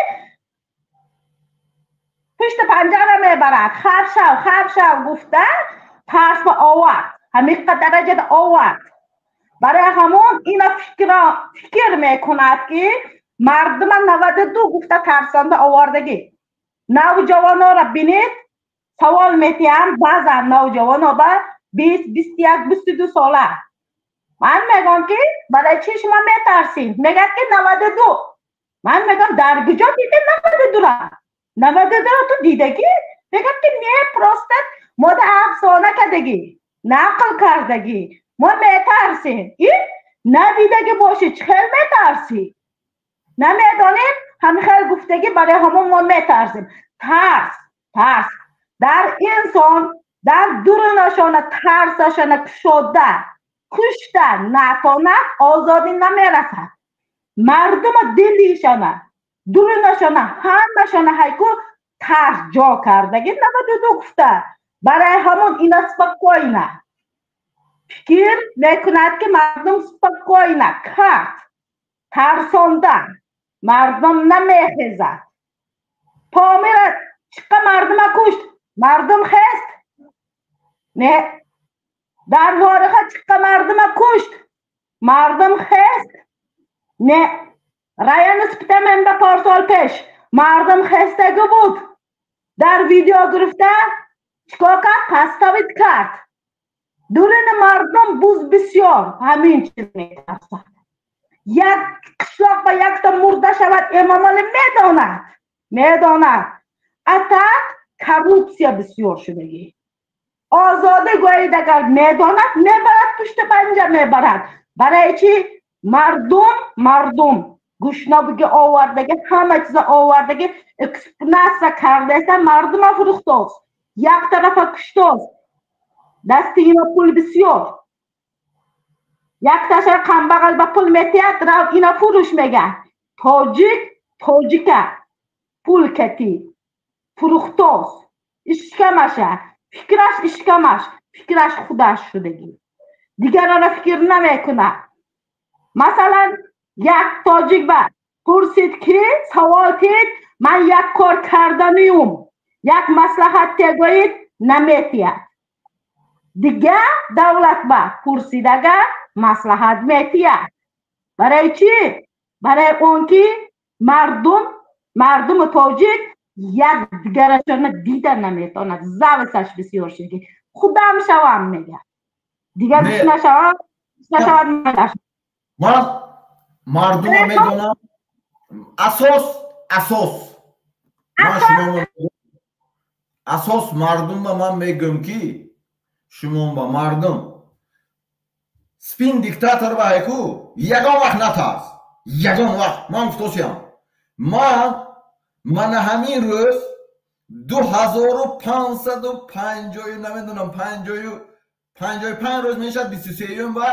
Speaker 3: пушти панҷара мебарад. Хар шав, хар шав гуфта тарс ба овард, ҳамиқа дараҷада овард. Барои ҳамон ина фикр мекунад, ки мардума 92 гуфта тарсонда овардагӣ. Навҷавонора бинед, савол метиҳам баъзан навҷавоно ба 20, 21, 22 сола. Ман мегӯям, ки барои чӣ шумо метарсед? Мегӯяд, ки 92. Ман мегӯям, дар куҷо диди 92-ра? 92-ро ту дидагӣ? Мегӯяд, ки не, просто мода афсона кардагӣ, нақл кардагӣ, мо метарсем. Ин надидагӣ бошӣ, чӣ хел метарсӣ? Намедонем, ҳамин хел гуфтагӣ, барои ҳамон мо метарсем. Тарс, тарс дар инсон, дар дурунашона тарсашона кушода кушта натонад, озодӣ намерасад. Мардума дилишона, дурунашона, ҳамашона ҳайку тарс ҷо кардагӣ 92 гуфта. Барои ҳамон ина спокойно фикр мекунад, ки мардум спокойно кард, тарсонда мардум намехезад. Помира чиқа мардума кушт, мардум хест? Не. Дар Вориха чиқа мардума кушт, мардум хест? Не. Райони Спитамен ба парсол пеш мардум хестагӣ буд, дар видео гирифта чикор кард? Поставить кард. Дуруни мардум буз бисёр ҳамин чиз метарсад. Як қишлоқ ба якта мурда шавад, Эмомалӣ медонад, медонад. А так коррупсия бисёр шудагӣ. Озодӣ гӯед агар, медонад, мебарад, пушти панҷа мебарад. Барои чӣ? Мардум, мардум гушнобиги овардаги, ҳама чиза овардаги, эксплуатация кардаеста, мардума фурӯхтост, як тарафа куштост. Дасти ина пул бисёр, якташа камбағал ба пул метиҳад, рав ина фурӯш мега. Тоҷик тоҷика пул кати фурӯхтост, ишкамаша фикраш, ишкамаш фикраш худаш шудагӣ, дигарона фикр намекунад. Масалан, як тоҷик ба пурсид, ки савол тид, ман як кор карданиюм, як маслиҳат тегӯед, наметиҳад. Дигар давлат ба пурсидага маслиҳат метиҳад. Барои чӣ? Барои он ки мардум, мардуми тоҷик як дигарашона дида наметавонад, зависть аш бисёр шуди. Худам шавам мегӯяд, дигар нашавам, нашавад.
Speaker 1: Ман мардума медонам. Асос, асос ман шумо, асос мардумба ман мегӯям, ки шумо ба мардум спин диктатор ба ҳайку ягон вақт натарс, ягон вақт. Ман гуфтосиям, ман мана ҳамин рӯз 2550, намедонам, 55 рӯз мешавад, 23-юм ва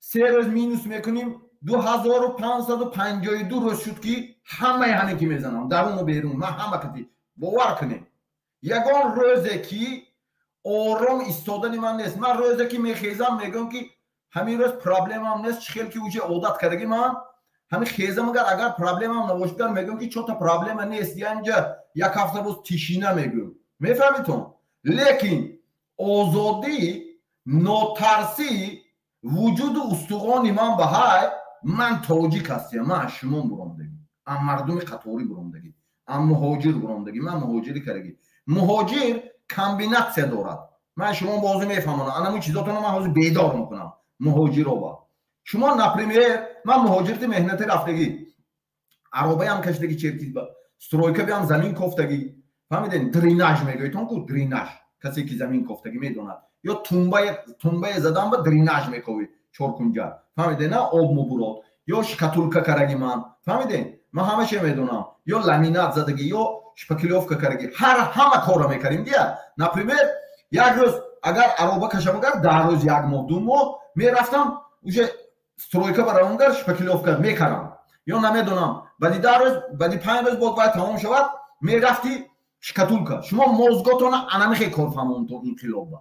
Speaker 1: 3 рӯз минус мекунем, 2552 рӯз шуд, ки ҳамаи ҳаме ки мезанам даруну берун, ман ҳама кати бовар кунем, ягон рӯзе ки ором истодани ман нест. Ман рӯзе ки мехезам, мегӯям, ки ҳамин рӯз проблемам нест. Чӣ хел ки уже одат кардаги, ман ҳамин хезам, агар проблемам набошад, мегӯям, ки чота проблема нест, янҷа як ҳафта боз тишина мегӯям, мефаҳмитон? Лекин озодӣ, нотарсӣ вуҷуду устуғони ман ба ҳай. Ман тоҷик ҳастиям, ман аз шумо буромдагӣ, аз мардуми қаторӣ буромдагӣ, аз муҳоҷир буромдагӣ. Ман муҳоҷирӣ кардагӣ. Муҳоҷир комбинатсия дорад. Ман шумо бозӣ мефаҳмонам, анамун чизотонро ман ҳозир бедор мекунам муҳоҷироба. Шумо, например, ман муҳоҷирати меҳнати рафтагӣ, аробаям кашидагӣ, черки стройка биям, замин кофтагӣ, фаҳмидем? Дренаж мегӯедтон ку, дренаж, касе ки замин кофтагӣ медонад, ё тумбае задан ба дренаж мековӣ чоркунҷа, фаҳмиде на? Об мубурод, ё штукатурка караги ман, фаҳмиде? Ман ҳамаше медонам, ё ламинат задагӣ, ё шпаклёвка караги, ҳар ҳама корро мекардем дия. Например, як рӯз Агар ароба кашам, агар 10 рӯз, як моҳ, 2 моҳ мерафтам, уже стройка баравонгар, шпаклёвка мекардам ё намедонам, баъди 10 рӯз, баъди 5 рӯз боз бояд тамом шавад, мерафти штукатурка. Шумо мозготона анамихе кор фаҳмонтон. Инқилобба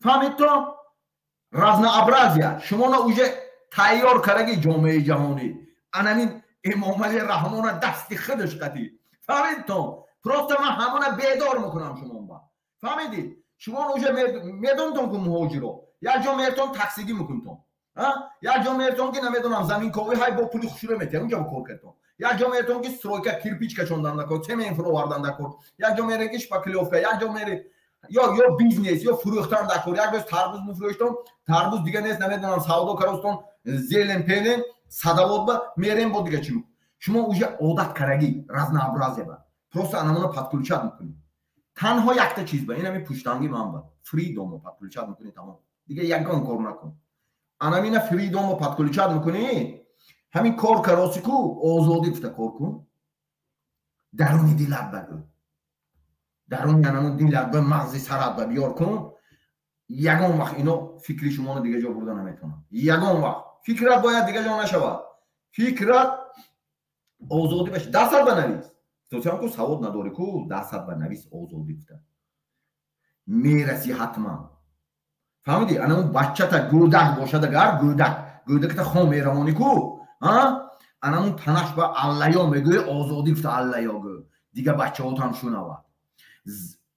Speaker 1: фаҳмидтон, разнообразия шумона уже тайёр кардаги ҷомеаи ҷаҳонӣ, анамин Эмомали Раҳмона дасти худаш қатӣ. Фаҳмидтон? Просто ман ҳамона бедор мекунам шумоба. Фаҳмидед? Шумо уже медонтон, ку муҳоҷиро як ҷо меертон, таксигӣ мекунтон, як ҷо меертон, ки намедонам, заминковӣ ҳай бо пули хушура метиҳад, унҷа кор кардтон, як ҷо меертон, ки стройка кирпич кашондан дакор, цемент фуровардан дакор, як ҷо мере, ки шпаклёвка, як ҷо мере ё бизнес, ё фурӯхтан дакор. Як рӯз тарбуз мефурӯштон, тарбуз дига нест, намедонам, савдо каростон, зелен пелен садоводба мерем, бо дига чӣ. Шумо уже одат карагӣ разнообразие ба, просто анамона подключать мекунӣ. Танҳо якта чиз ба инами пуштанги ман ба freedom о подключать мекунӣ, тамом, дига ягон кор накун. Анамина freedom о подключать мекунӣ, ҳамин кор кароси ку, озодӣ гуфта кор кун, даруни дилат багӯ, даруни анамун дилат ба, мағзи сарат ба биёр кун. Ягон вақт ино фикри шуморо дига ҷо бурда наметавонад. Ягон вақт фикрат бояд дига ҷо нашавад, фикрат озодӣ баша. Дастат ба навис тосиам ку, савод надорӣ ку, дастат ба навис, озодӣ гуфта мерасӣ ҳатман. Фаҳмидӣ? Анамун баччата гӯдак бошад, агар гӯдак, гӯдаката хом меравонӣ ку, анамун танаш ба аллаё мегӯӣ, озодӣ гуфта аллаё гӯ, дига бачаҳотам шунавад.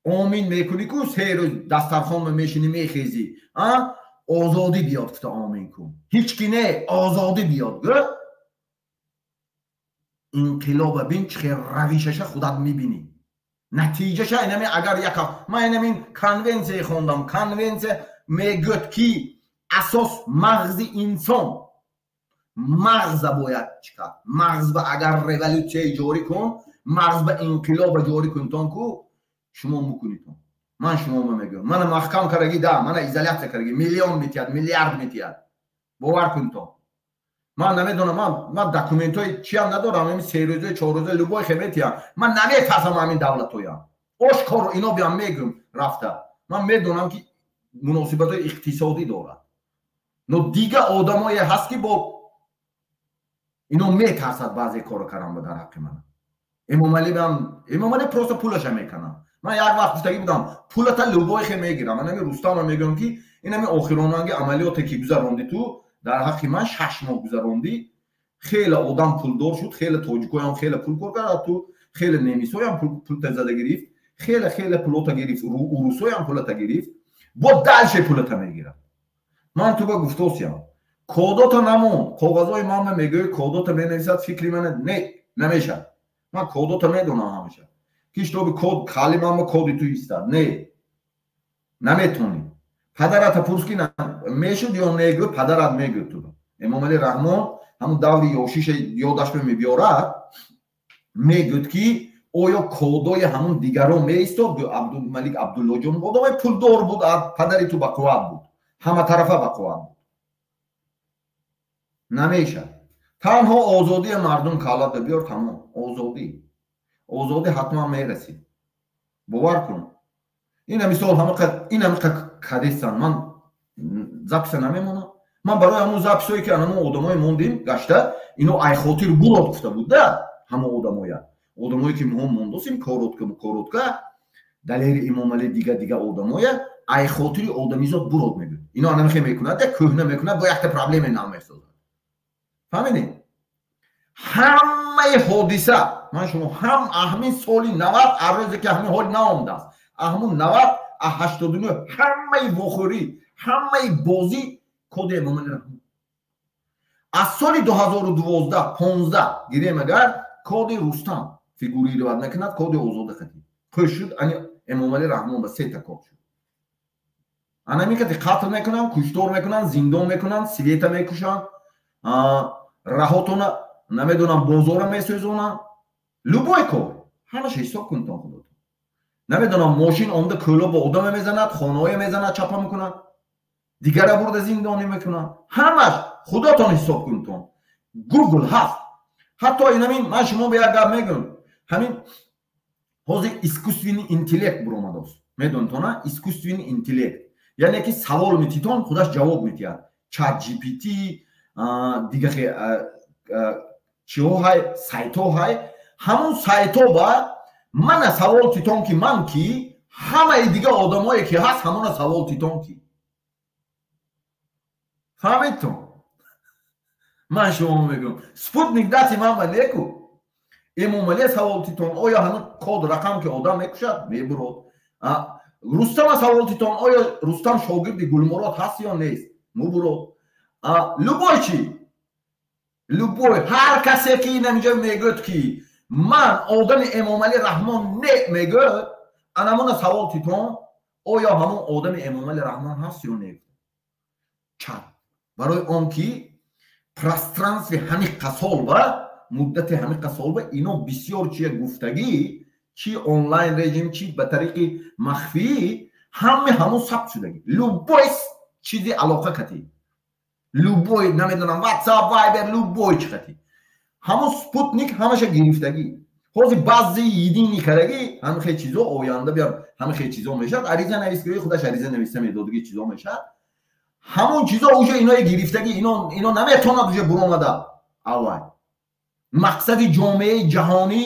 Speaker 1: Омин мекунӣ ку, 3 рӯз дастархон мешинӣ, мехезӣ, озодӣ биёд гуфта омин кун, ҳеҷ ки не, озодӣ биёд гӯ. Инқилоба бин, чӣ хел равишаша худат мебинӣ, натиҷаша. Инами агар як ман инамин конвенсия хондам, конвенсия мегӯяд, ки асос мағзи инсон, мағза бояд чӣ кард. Мағзба агар революсияи ҷорӣ кун, мағзба инқилоба ҷорӣ кунтон ку, шумо мукунитон. Ман шумома мегӯям, мана маҳкам кардаги да, мана изолятсия кардаги, миллион метиҳад, миллиард метиҳад, бовар кунтон. Ман намедонам, ман документҳои чиам надорам, ами 3 рӯза, 4 рӯза любой хе метиҳам. Ман наметарсам ҳамин давлатҳоям, ошкоро ино биям мегӯм рафта. Ман медонам, ки муносибатҳои иқтисодӣ дорад, но дига одамое ҳаст, ки бо ино метарсад баъзе корро кардан дар ҳаққи ман. Эмомалиам, Эмомали просто пулаша меканам. Ман як вақт гуфтагӣ будам, пулата любой хе мегирам. Ман ами Рустама мегӯям, ки инами охиронанги амалиёте ки гузаронди ту дар ҳаққи ман, 6 моҳ гузарондӣ, хеле одам пулдор шуд, хеле тоҷикоям хеле пул кор кард, ту хеле немисоям пулта зада гирифт, хеле хеле пулота гирифт, урусоям пулата гирифт, бо дальше пулата мегирад. Ман ту ба гуфтосиям, кодота намон, коғазҳои ман мегӯи, кодота менависад, фикри мана не намешад. Ман кодота медонам ҳамеша, ки шитоби код қали ман коди ту истад, не наметонӣ. Падарата пурс, ки мешуд ё не, гӯ, падарат мегӯ ту. Эмомали Раҳмон ҳамун даври ёшиша ёдаш мебиёрад, мегӯд, ки оё кодои ҳамун дигарон меистод? Гӯ, Абдумалик Абдуллоҷон одамои пулдор буд, падари ту бақувват буд, ҳаматарафа бақувват буд. Намешад. Танҳо озодии мардум каллата биёр, тамом. Озодӣ, озодӣ ҳатман мерасид, бовар кун. Ина мисол, ҳамиқа кадестан ман записа намемонам. Ман барои ҳамун записое, ки анамун одамое мондим гашта, ино айхотир бурод гуфта буд да, ҳамон одамоя, одамое ки мо мондосим, коротко коротко Далери, Имомали, дига дига одамоя айхотири одамизод бурод мегӯяд. Ино анамихе мекунад, як кӯҳна мекунад, бо якта проблеме нав месозад. Фаҳмидед? Ҳамаи ҳодиса ман шумо ҳам ҳамин соли 90, аррӯзе ки ҳамин ҳол наомадааст, ҳамун 90, 89, ҳамаи вохӯрӣ, ҳамаи бозӣ коди Эмомали Раҳмон. Аз соли 2012, 15 гирем агар, коди Рустам фигурировать мекунад, коди Озода хати қӯш шуд, ани Эмомали Раҳмон ба сета код шуд. Анамин кати қатл мекунанд, куштор мекунанд, зиндон мекунанд, света мекушанд, раҳотона намедонам, бозора месӯзонанд, любой кор ҳамаша ҳисоб кунтон худотон. Намедонам, мошин омда кӯло бо одаме мезанад, хонаое мезанад, чапа мекунад, дигара бурда зиндонӣ мекунад. Ҳамаш худотон ҳисоб кунтон, Гугл ҳаст. Ҳатто инамин ман шумо ба як гап мегӯям, ҳамин ҳозир искусственный интеллект буромадааст, медонтона, искусственный интеллект. Яъне ки савол метитон, худаш ҷавоб метиҳад. Чат GPT, дига чиҳо ҳай, сайтҳо ҳай, ҳамун сайтҳо ба мана савол титон ки ман ки ҳамаи дига одамое ки ҳаст ҳамона савол титон ки. Фаҳмидтон? Ман шумо мегӯям, спутник дасти ман ба неку. Эмомалӣ савол титон, оё ҳамун код рақам ки одам мекушад, мебурод. Рустама савол титон, оё Рустам шогирди Гулмурод ҳаст ё нест, мубурод. Любой чи, любой ҳар касе ки инаминҷо мегӯяд ки ман одами Эмомалӣ Раҳмон не мегӯяд, анамона савол титон, оё ҳамон одами Эмомалӣ Раҳмон ҳаст ё не. Чат барои он ки пространстви ҳамиқа сол ба муддати ҳамиқа сол ба ино бисёр чия гуфтагӣ, чи онлайн режим, чи ба тариқи махфӣ, ҳаме ҳамон сабт шудагӣ. Любой чизи алоқа катӣ, любой намедонам WhatsApp, Viber, любой чи катӣ, ҳамон спутник ҳамаша гирифтагӣ. Ҳозир баъзе едини карагӣ ҳамин хел чизо оянда биям ҳамин хел чизо мешавад. Ариза нависгирӣ худаш ариза нависта медодагӣ чизо мешавад. Ҳамон чизо уже иное гирифтагӣ, ино наметавонад уже буромада. Аввал мақсади ҷомеаи ҷаҳонӣ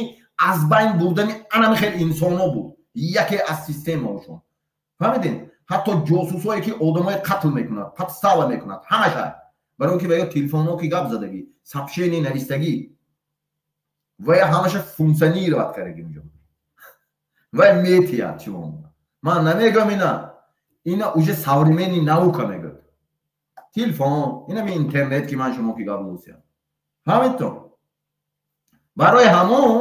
Speaker 1: аз байн бурдани анами хел инсонҳо буд, яке аз системаошон. Фаҳмидин? Ҳатто ҷосусое ки одамои қатл мекунад, подстава мекунад, ҳамаша барои он ки ва ё телефонҳо ки гап задагӣ, сообщение навистагӣ, ва я ҳамаша функционировать кардаги унҷо. Ва метиҳад шумо. Ман намегӯям ина уже современный наука мегӯяд. Телефон, инами интернет ки ман шумо ки гап задусиям. Фаҳмидтон? Барои ҳамон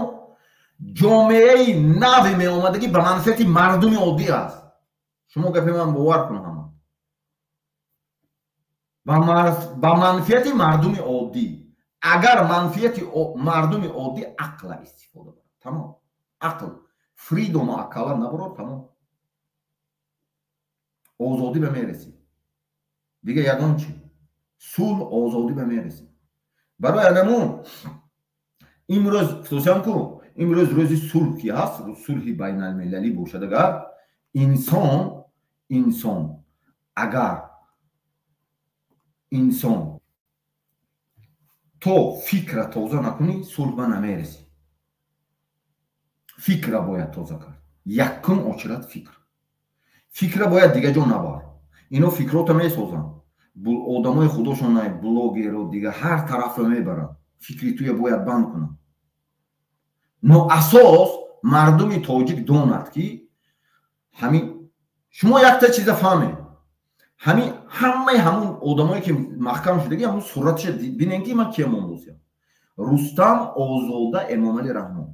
Speaker 1: ҷомеаи нави меомадагӣ ба манфиати мардуми оддӣ аст. Шумо гапи ман бовар кун ҳама. Ба манфиати мардуми оддӣ. Агар манфиати мардуми оддӣ ақла истифода барад, тамом. Ақл, фридома ақала набарор, тамом. Озодӣ ба мерасӣ. Дига ягон чи. Сулҳ, озодӣ ба мерасӣ. Барои анамун имрӯз хусусан ку имрӯз рӯзи сулҳ ки ҳаст, сулҳи байналмилалӣ бошад, агар инсон агар инсон то фикра тоза накунӣ, сулҳ ба намерасӣ. Фикра бояд тоза кард. Якум очират фикр. Фикра бояд дига ҷо набар. Ино фикрота месозанд. Одамои худошон блогеро дига ҳар тарафро мебаранд. Фикри туя бояд банд кунанд. Но асос мардуми тоҷик донад ки ҳамин шумо якта чиза фаҳмед. Ҳамин ҳамаи ҳамун одамое ки маҳкам шудаги, ҳамун суратша бинен ки ман кия мондосиям. Рустам Озода Эмомалӣ Раҳмон.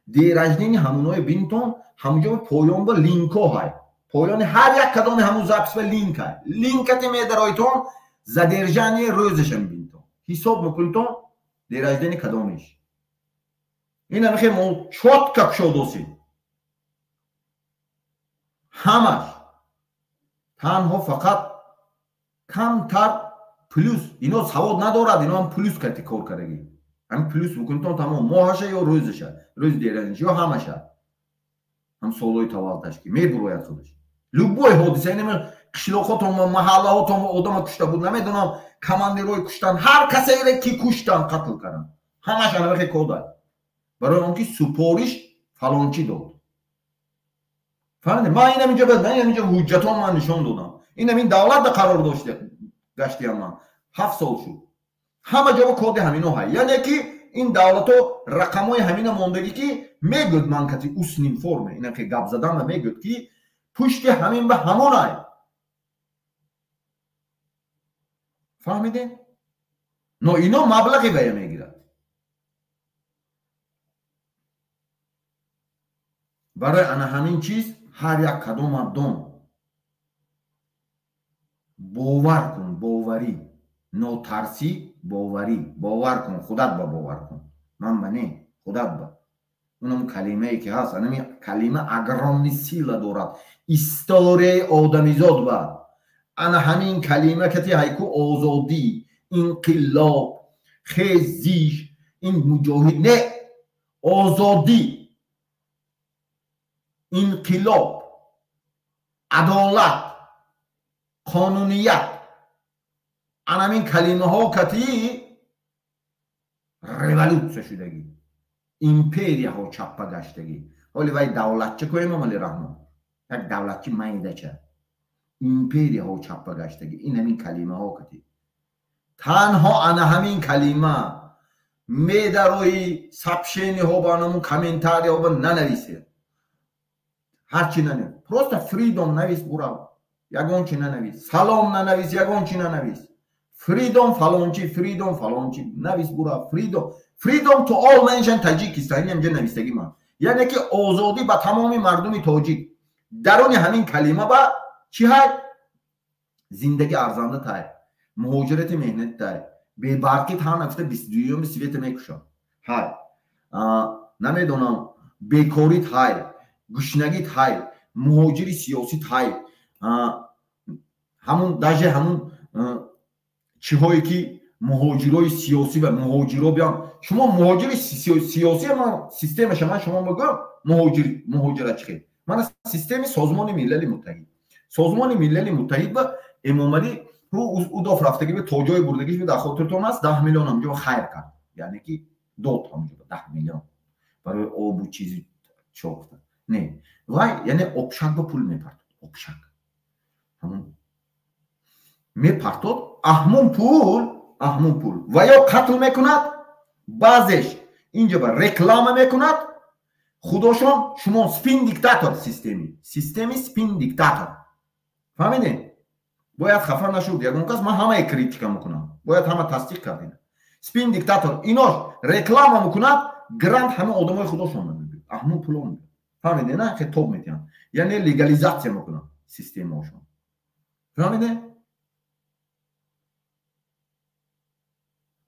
Speaker 1: День рождения ҳамуное бинтон, ҳамунҷо поён ба линкҳо ҳай. Поёни ҳар як кадоми ҳамун запись ба линк ҳай. Линкате медароитон, задержание рӯзаша мебинтон. Ҳисоб мекунитон день рождения кадомиш. Ин ҳамихе мо чётко кушодосем. Ҳамаш танҳо фақат камтар плюс, ино савод надорад, ино ҳам плюс кати кор кардагӣ. Ҳамин плюс мекунитон тамом, моҳаша ё рӯзаша, рӯзи день рождения ё ҳамаша. Ҳам солҳои таваллудаш ки мебурояд худаш. Любой ҳодиса, инаме қишлоқҳотон, маҳаллаҳотон одама кушта буд, намедонам, командирҳои куштан, ҳар касере ки куштан, қатл кардан. Ҳамаш анавахе кода. Барои он ки супориш фалончӣ дод. Фаҳмидед? Ман инам инҷо, ман инам инҷо ҳуҷҷатон ман нишон додам. Инам ин давлат да қарор дошт гаштиям ман. 7 сол шуд. Ҳама ҷо ба коди ҳамино ҳай. Яъне ки ин давлатҳо рақамҳои ҳамина мондагӣ ки мегӯяд ман кати усним форме, инам ки гап задан ва мегӯяд ки пушти ҳамин ба ҳамон ай. Фаҳмидед? Но ино маблағи вая мегирад. Барои ана ҳамин чиз ҳар як кадом дон. Бовар кун, боварӣ, нотарсӣ, боварӣ, бовар кун, худат ба бовар кун. Ман ба не, худат ба. Унам калимае ки ҳаст, анами калима огромный сила дорад. Историяи одамизод ба. Ана ҳамин калима кати ҳайку озодӣ, инқилоб, хезиш, ин муҷоҳид не, озодӣ, инқилоб, адолат, Қонуният. Анамин калимаҳо кати революция шудагӣ. Империяҳо чаппа гаштагӣ. Ҳоли вай давлатча ко Эмомалӣ Раҳмон. Як давлатчи майдача. Империяҳо чаппа гаштагӣ. Ин ҳамин калимаҳо кати. Танҳо ана ҳамин калима медарои сообщениҳо ба анамун комментарияҳо ба нанависед. Ҳарчи нанавис. Просто freedom навис, бурав. Ягон чи нанавис. Салом нанавис, ягон чи нанавис. Freedom фалончи, freedom фалончи навис, бурав. Freedom. Freedom to all nation Tajikistan. Ин ҳамҷа навистагӣ ман. Яъне ки озодӣ ба тамоми мардуми тоҷик. Даруни ҳамин калима ба чӣ ҳай? Зиндагӣ арзанда тай. Муҳоҷирати меҳнати тай. Бебарқӣ тан гуфта 22-юми света мекушам. Ҳай. Намедонам, бекорит ҳай, гушнагит ҳай, муҳоҷири сиёсит ҳай. Ҳамун даже ҳамун чиҳое ки муҳоҷирои сиёсӣ ва муҳоҷиро биям. Шумо муҳоҷири сиёсӣ, ман системаша ман шумо мегӯям, муҳоҷир муҳоҷират чӣ хел. Мана системи Созмони Милали Муттаҳид. Созмони Милали Муттаҳид ба Эмомалӣ удоф рафтагӣ ба то ҷои бурдагиш дар хотиртон аст, 10 миллион ҳамҷо хайр кард. Яъне ки дод ҳамҷо 10 миллион барои обу чизи чо гуфта. Не, вай яъне обшак ба пул мепартод, обшак. Ҳамун мепартод, аҳмун пул, аҳмун пул. Ва ё қатл мекунад, баъзеш инҷа ба реклама мекунад, худошон шумо спин диктатор системи, системи спин диктатор. Фаҳмидед? Бояд хафа нашуд ягон кас, ман ҳамаи критика мекунам. Бояд ҳама тасдиқ кардин. Спин диктатор инош реклама мекунад, грант ҳама одамои худошон мебирад. Аҳмун пулон. Фаҳмидед, на? Хе тоб метиҳанд. Яъне легализатсия мекунанд системаошон. Фаҳмидед?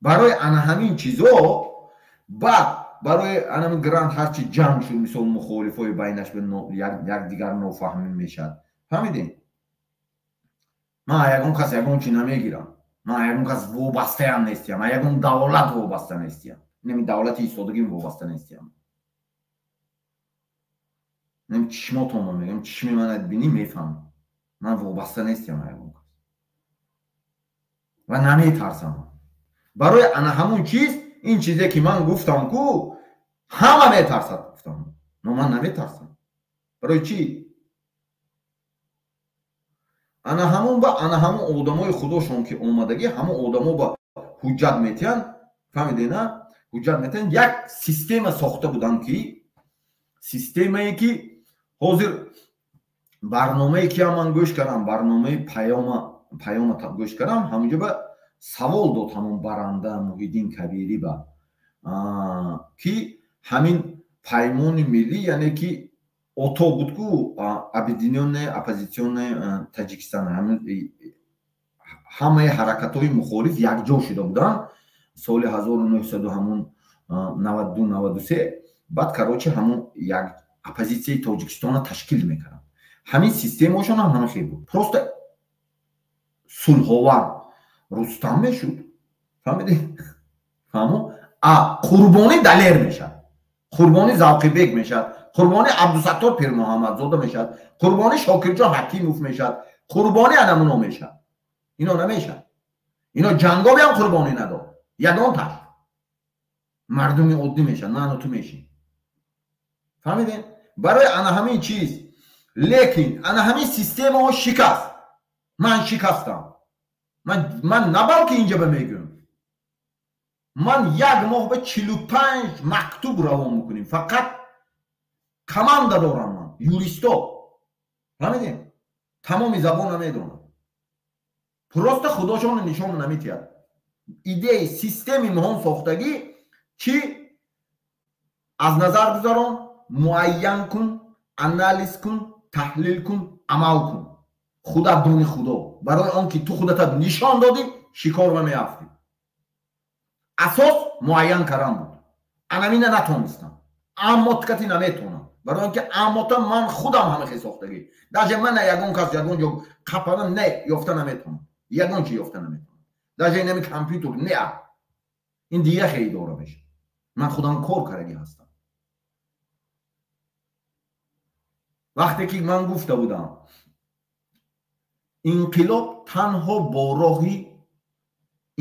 Speaker 1: Барои ана ҳамин чизо баъд барои ана грант ҳарчи ҷанг шуд, мисол мухолифои байнаш ба якдигар нофаҳмӣ мешавад. Фаҳмидед? Ман ягон кас ягон чи намегирам. Ман ягон кас вобастаям нестиям. Ман ягон давлат вобаста нестиям. Инами давлати истодагим вобаста нестиям. Инами чишмотонро мегӯям, чишми мана бинӣ мефаҳмам. Ман вобаста нестиям ягон кас. Ва наметарсам. Барои ана ҳамун чиз, ин чизе ки ман гуфтам ку, ҳама метарсад гуфтам. Но ман наметарсам. Барои чӣ? Ана ҳамун ба ана ҳамун одамои худошон ки омадагӣ, ҳамун одамо ба ҳуҷҷат метиҳанд, фаҳмидед, на? Ҳуҷҷат метиҳанд, як система сохта буданд ки, системае ки ҳозир барномае ки ман гӯш кардам, барномаи паёма гӯш кардам, ҳамунҷо ба савол дод ҳамун баранда Муҳиддин Кабирӣ ба ки ҳамин паймони миллӣ, яъне ки ОТО буд ку, Объединённая оппозиционная Таҷикистон, ҳамаи ҳаракатҳои мухолиф якҷо шуда буданд соли 1992-93. Баъд короче ҳамун як оппозитсияи Тоҷикистонро ташкил мекарданд. Ҳамин системаошон ҳам ҳама хел буд. Просто сулҳовар Рустам мешуд. Фаҳмидед? Фаҳмо? А Қурбони Далер мешад. Қурбони Завқибек мешад. Қурбони Абдусаттор Пирмуҳаммадзода мешад. Қурбони Шокирҷон Ҳакимов мешад. Қурбони анамуно мешад. Ино намешад. Ино ҷангови ҳам қурбонӣ надод. Ягонташ. Мардуми оддӣ мешад, на ту мешӣ. Фаҳмидед? Барои ана ҳамин чиз, лекин ана ҳамин системаҳо шикаст. Ман шикастам. Ман на балки инҷа ба мегӯям. Ман як моҳ ба 45 мактуб равон мекунем. Фақат команда дорам ман, юристо. Фаҳмидед? Тамоми забонро медонам. Просто худошон нишон наметиҳад. Идеи системи муҳон сохтагӣ чӣ аз назар гузарон, муайян кун, анализ кун, таҳлил кун, амал кун. Худат дони худо. Барои он ки ту худатат нишон додӣ, шикор меафтӣ. Асос муайян кардан буд. Анамина натонистам. Аммо ткати наметонам. Барои он ки аммота ман худам ҳама хел сохтагӣ. Даже ман ягон кас ягон ҷо қападам, не, ёфта наметонам. Ягон чи ёфта наметонам. Даже инами компютер не. Ин дига хеле идора мешавад. Ман худам кор кардаги ҳастам. Вақте ки ман гуфта будам, Инқилоб танҳо бо роҳи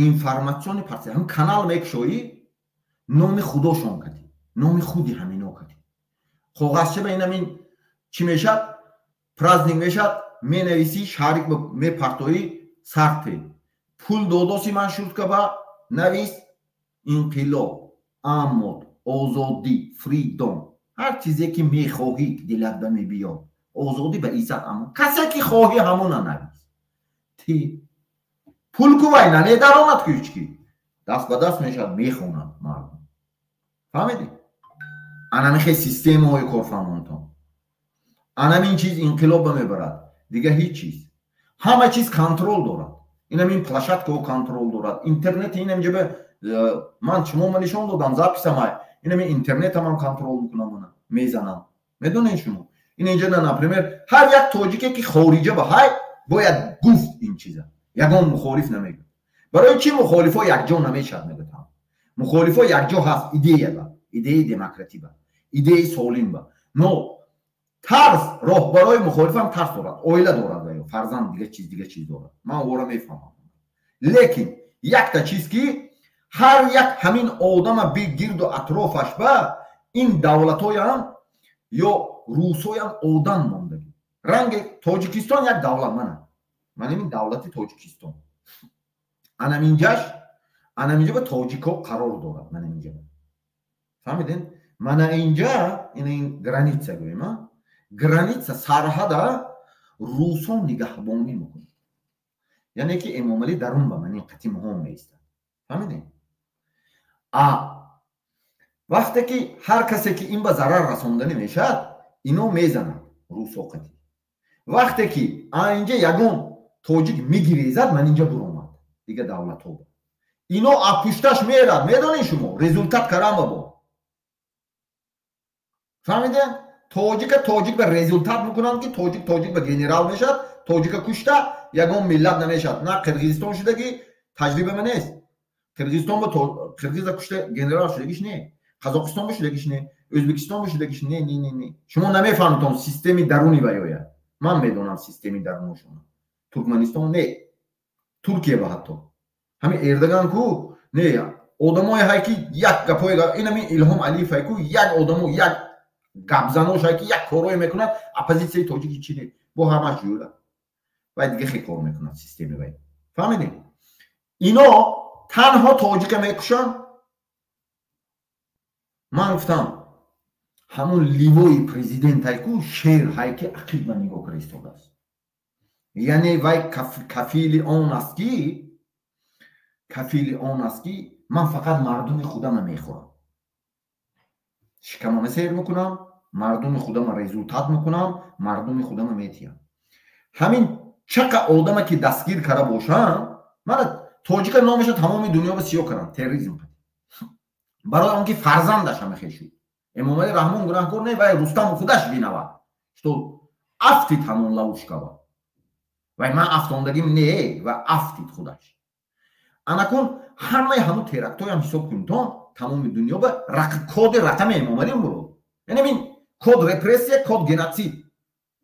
Speaker 1: информатсиони партия. Ҳам канал мекушоӣ, номи худошон кадӣ, номи худи ҳамино кадӣ. Коғазча ба инамин чӣ мешад? Праздник мешад, менависӣ, шарик мепартоӣ, сарте. Пул додоси ман шутка ба навис инқилоб, амод, озодӣ, freedom. Ҳар чизе ки мехоҳӣ дилат ба мебиёд. Озодӣ ба иззат амон. Касе ки хоҳӣ ҳамона навис. Ти пул кувай намедаронад ку ҳеҷ ки. Даст ба даст мешавад, мехонад мардум. Фаҳмидӣ? Анамихе системаҳои корфармонтон. Анамин чиз инқилоб ба мебарад. Дига ҳеҷ чиз. Ҳама чиз контроль дорад. Инамин площадкаҳо контроль дорад. Интернет инам ҷаба ман шумо нишон додам, записамай. Инами интернетамам контроль мекунам, мана мезанам. Медонед шумо? Ин инҷа, например, ҳар як тоҷике ки хориҷа ба ҳай бояд гуфт ин чиза. Ягон мухолиф намегӯяд. Барои чӣ мухолифо якҷо намешавад, мегӯям. Мухолифо якҷо ҳаст идея ба, идеяи демократӣ ба, идеяи солим ба. Но тарс, роҳбарои мухолифам тарс дорад, оила дорад ва ё фарзанд, дига чиз дорад. Ман ора мефаҳмам. Лекин якта чиз ки ҳар як ҳамин одама бигирду атрофаш ба ин давлатҳоям ё русоям одам мондагӣ. Ранги Тоҷикистон як давлат мана. Ман ин давлати Тоҷикистон. Анаминҷаш, анаминҷа ба тоҷико қарор дорад, мана инҷа. Фаҳмидед? Мана инҷа ин граница гӯем, а? Граница сарҳада русон нигаҳбонӣ мекунад. Яъне ки Эмомалӣ дарун ба ман ин қати муҳом меистад. Фаҳмидед? А вақте ки ҳар касе ки ин ба зарар расонданӣ мешавад, ино мезанад русо қати. Вақте ки инҷа ягон тоҷик мегирезад, ман инҷа буромад дига давлатҳо. Ино апушташ мерад, медонед шумо, результат карама бо. Фаҳмидед? Тоҷика тоҷик ба результат мекунанд ки тоҷик тоҷик ба генерал мешавад, тоҷика кушта ягон миллат намешавад. На Қирғизистон шудагӣ таҷриба ма нест. Қирғизистон ба қирғиза кушта генерал шудагиш не. Қазоқистон ба шудагиш не. Ӯзбекистон ба шудагиш не, не, не, не. Шумо намефаҳмитон системи даруни ваёя. Ман медонам системи даруношона. Туркманистон не. Туркия ба ҳатто. Ҳамин Эрдоган ку не, одамое ҳай ки як гапое инами Илҳом Алиев ҳай ку як одамо як гапзанош ҳай ки як корое мекунад, оппозитсияи тоҷики чи не, бо ҳамаш ҷӯра. Вай дига хел кор мекунад системи вай. Фаҳмидед? Ино танҳо тоҷика мекушанд. Ман гуфтам ҳамун ливои президент ҳай ку шер ҳай ки ақиб ба нигоҳ кара истодааст. Яъне вай кафили он аст ки ман фақат мардуми худама мехӯрам, шикамама сер мекунам, мардуми худама результат мекунам, мардуми худама метиҳам. Ҳамин чақа одама ки дастгир кара бошанд, мана тоҷика номаша тамоми дунё ба сиёҳ карданд терроризм барои он ки фарзандаш ҳама хел шуд. Эмомалӣ Раҳмон гунаҳкор не, вай Рустам худаш виноват, что афтид ҳамон ловушкава. Вай ман афтондагим не, ва афтид худаш. Анакун ҳамаи ҳамун терактҳоям ҳисоб кунитон, тамоми дунё ба коди рақами Эмомалӣ мурод. Яъне мин код репрессия, код геноцид.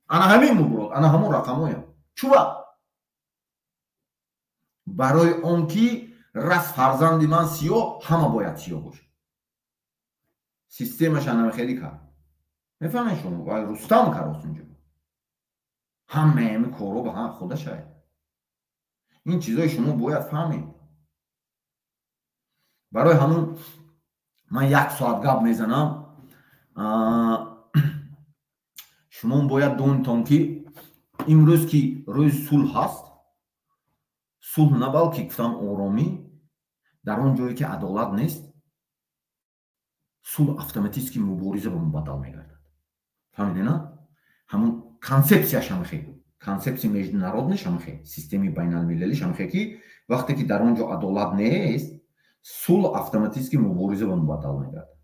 Speaker 1: Ана ҳамин мубурод, ана ҳамун рақамоям. Чува? Барои он ки рас фарзанди ман сиёҳ, ҳама бояд сиёҳ бошад. Системаш анама хеле кард. Мефаҳмед шумо? Вай Рустам карост инҷо. Ҳамаи ҳами корро ба худашай. Ин чизои шумо бояд фаҳмед. Барои ҳамун ман як соат гап мезанам. Шумо бояд донитон ки имрӯз ки рӯзи сулҳ ҳаст, сулҳ на балки гуфтам оромӣ, дар он ҷое ки адолат нест, сулҳ автоматически мубориза ба мубаддал мегардад. Фаҳмидед, на? Ҳамун консепсияш ҳамахе, консепсия международныйш ҳамахе, системаи байналмилалиш ҳамахе ки вақте ки дар он ҷо адолат нест, сулҳ автоматически мубориза ба мубаддал мегардад.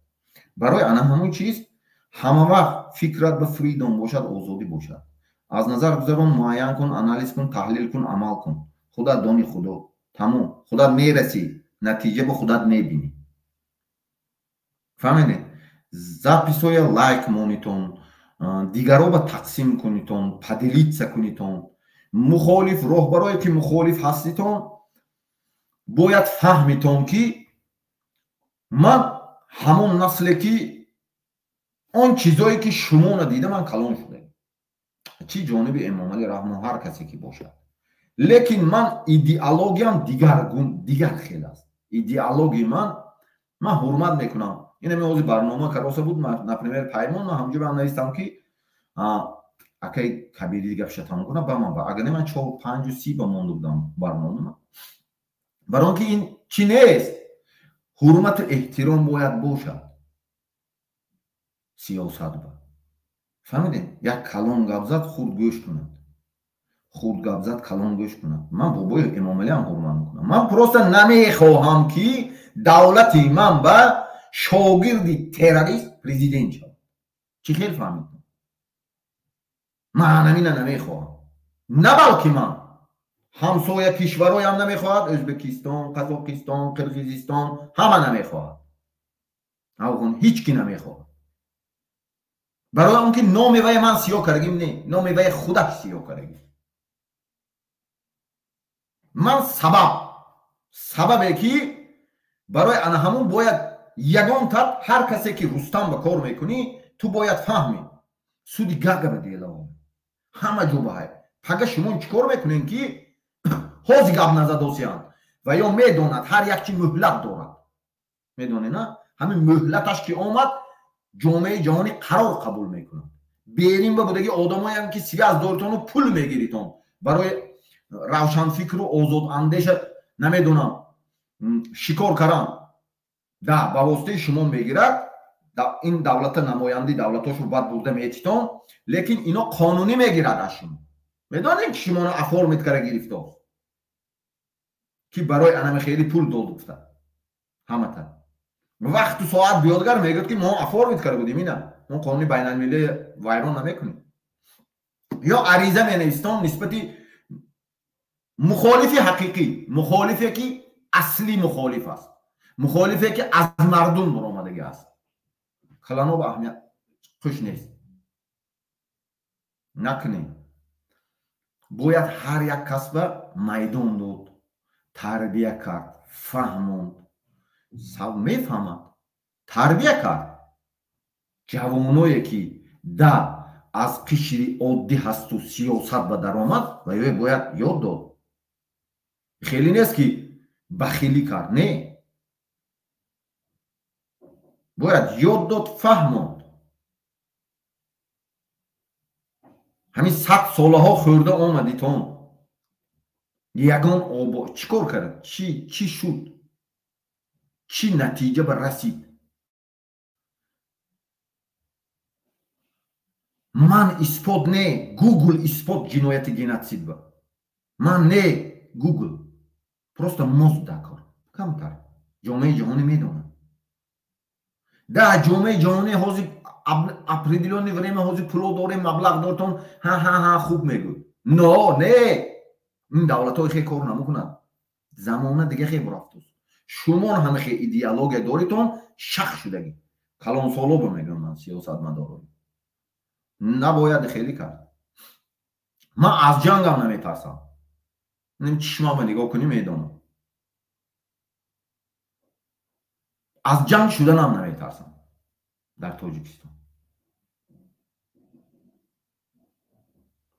Speaker 1: Барои ана ҳамун чиз ҳама вақт фикрат ба freedom бошад, озодӣ бошад. Аз назар гузарон, муайян кун, анализ кун, таҳлил кун, амал кун. Худат дони худо. Тамом. Худат мерасӣ, натиҷа ба худат мебинӣ. Фаҳмидед? Записҳоя лайк монитон, дигаро ба тақсим кунитон, поделиться кунитон. Мухолиф, роҳбарое ки мухолиф ҳаститон, бояд фаҳмитон, ки ман ҳамон насле ки он чизое ки шумо надида ман калон шудам. Чӣ ҷониби Эмомалӣ Раҳмон ҳар касе ки бошад, лекин ман идеологиям дигаргун, дигар хел аст. Идеологии ман ҳурмат мекунам. Инами ҳозир барнома кароса буд, например, Паймон, ман ҳамҷо ба навистам ки акай Кабири гапша тамом кунам, ба ман агар не ман 4:05 ба монда будам барнома. Барои он ки ин чӣ нест, ҳурмату эҳтиром бояд бошад сиёсат ба. Фаҳмидем? Як калон гап зад, хурд гӯш кунад, хурд гап зад, калон гӯш кунад. Ман бобои Эмомалиам ҳурмат мекунам. Ман просто намехоҳам, ки давлати ман ба шогирди террорист президент шавад. Чӣ хел фаҳмид? Ман ҳамина намехоҳам. На балки ман, ҳамсоя кишварҳоям намехоҳад, Ӯзбекистон, Қазоқистон, Қирғизистон, ҳама намехоҳад. Афғон ҳеҷ ки намехоҳад. Барои он ки номи вай ман сиёҳ кардагим не, номи вай худаш сиёҳ кардагим. Ман сабабе ки барои ана ҳамун бояд ягон тар ҳар касе ки Рустам ба кор мекунӣ, ту бояд фаҳмӣ. Суди гага ба делао. Ҳама ҷо ба ҳай. Пага шумо чӣ кор мекунем ки ҳози гап назадосиянд ва ё медонад ҳар як чи муҳлат дорад. Медонед, на? Ҳамин муҳлаташ ки омад, ҷомеаи ҷаҳонӣ қарор қабул мекунад. Берин ба будаги одамоям ки связ доритону пул мегиритон барои равшанфикру озодандеша намедонам шикор кардан, да ба воситаи шумо мегирад, ин давлата намояндаи давлатошро бад бурда метитон, лекин ино қонунӣ мегирад аз шумо. Медонед ки шуморо оформит кара гирифтост, ки барои анами хеле пул дод гуфта ҳамата. Вақту соат биёдгар мегӯяд ки мо оформит карда будем, ина мо қонуни байналмилалӣ вайрон намекунем. Ё ариза менавистон нисбати мухолифи ҳақиқӣ, мухолифе ки аслӣ мухолиф аст, мухолифе ки аз мардум баромадагӣ аст. Калано ба аҳамият хуш нест. Накунем. Бояд ҳар як касба майдон дод, тарбия кард, фаҳмонд. Мефаҳмад, тарбия кард. Ҷавоное ки да аз қишри оддӣ ҳасту сиёсат ба даромад, ва ё бояд ёд дод. Хеле нест ки бахилӣ кард, не. Бояд ёд дод, фаҳмонд. Ҳамин 100 солаҳо хӯрда омадитон, ягон обо чӣ кор кард? Чӣ шуд? Чӣ натиҷа ба расид? Ман исбот не, Гугл исбот ҷинояти геноцид ба. Ман не, Гугл. Просто мозг дакор. Камтар. Ҷомеаи ҷаҳонӣ медонад. Да ҷомеаи ҷаҳонӣ ҳозир определённое время ҳозир пуло дорем, маблағ дортон, ҳа ҳа ҳа хуб мегӯ. Но, не. Ин давлатҳои хе кор намекунад. Замона дига хе бурафтост. Шумо ҳама хе идеология доритон, шах шудагӣ. Калонсоло ба мегӯям ман сиёсатмадорон. Набояд хеле кард. Ман аз ҷангам наметарсам. Ним чишмама нигоҳ кунӣ медонам. Аз ҷанг шуданам наметарсам дар Тоҷикистон.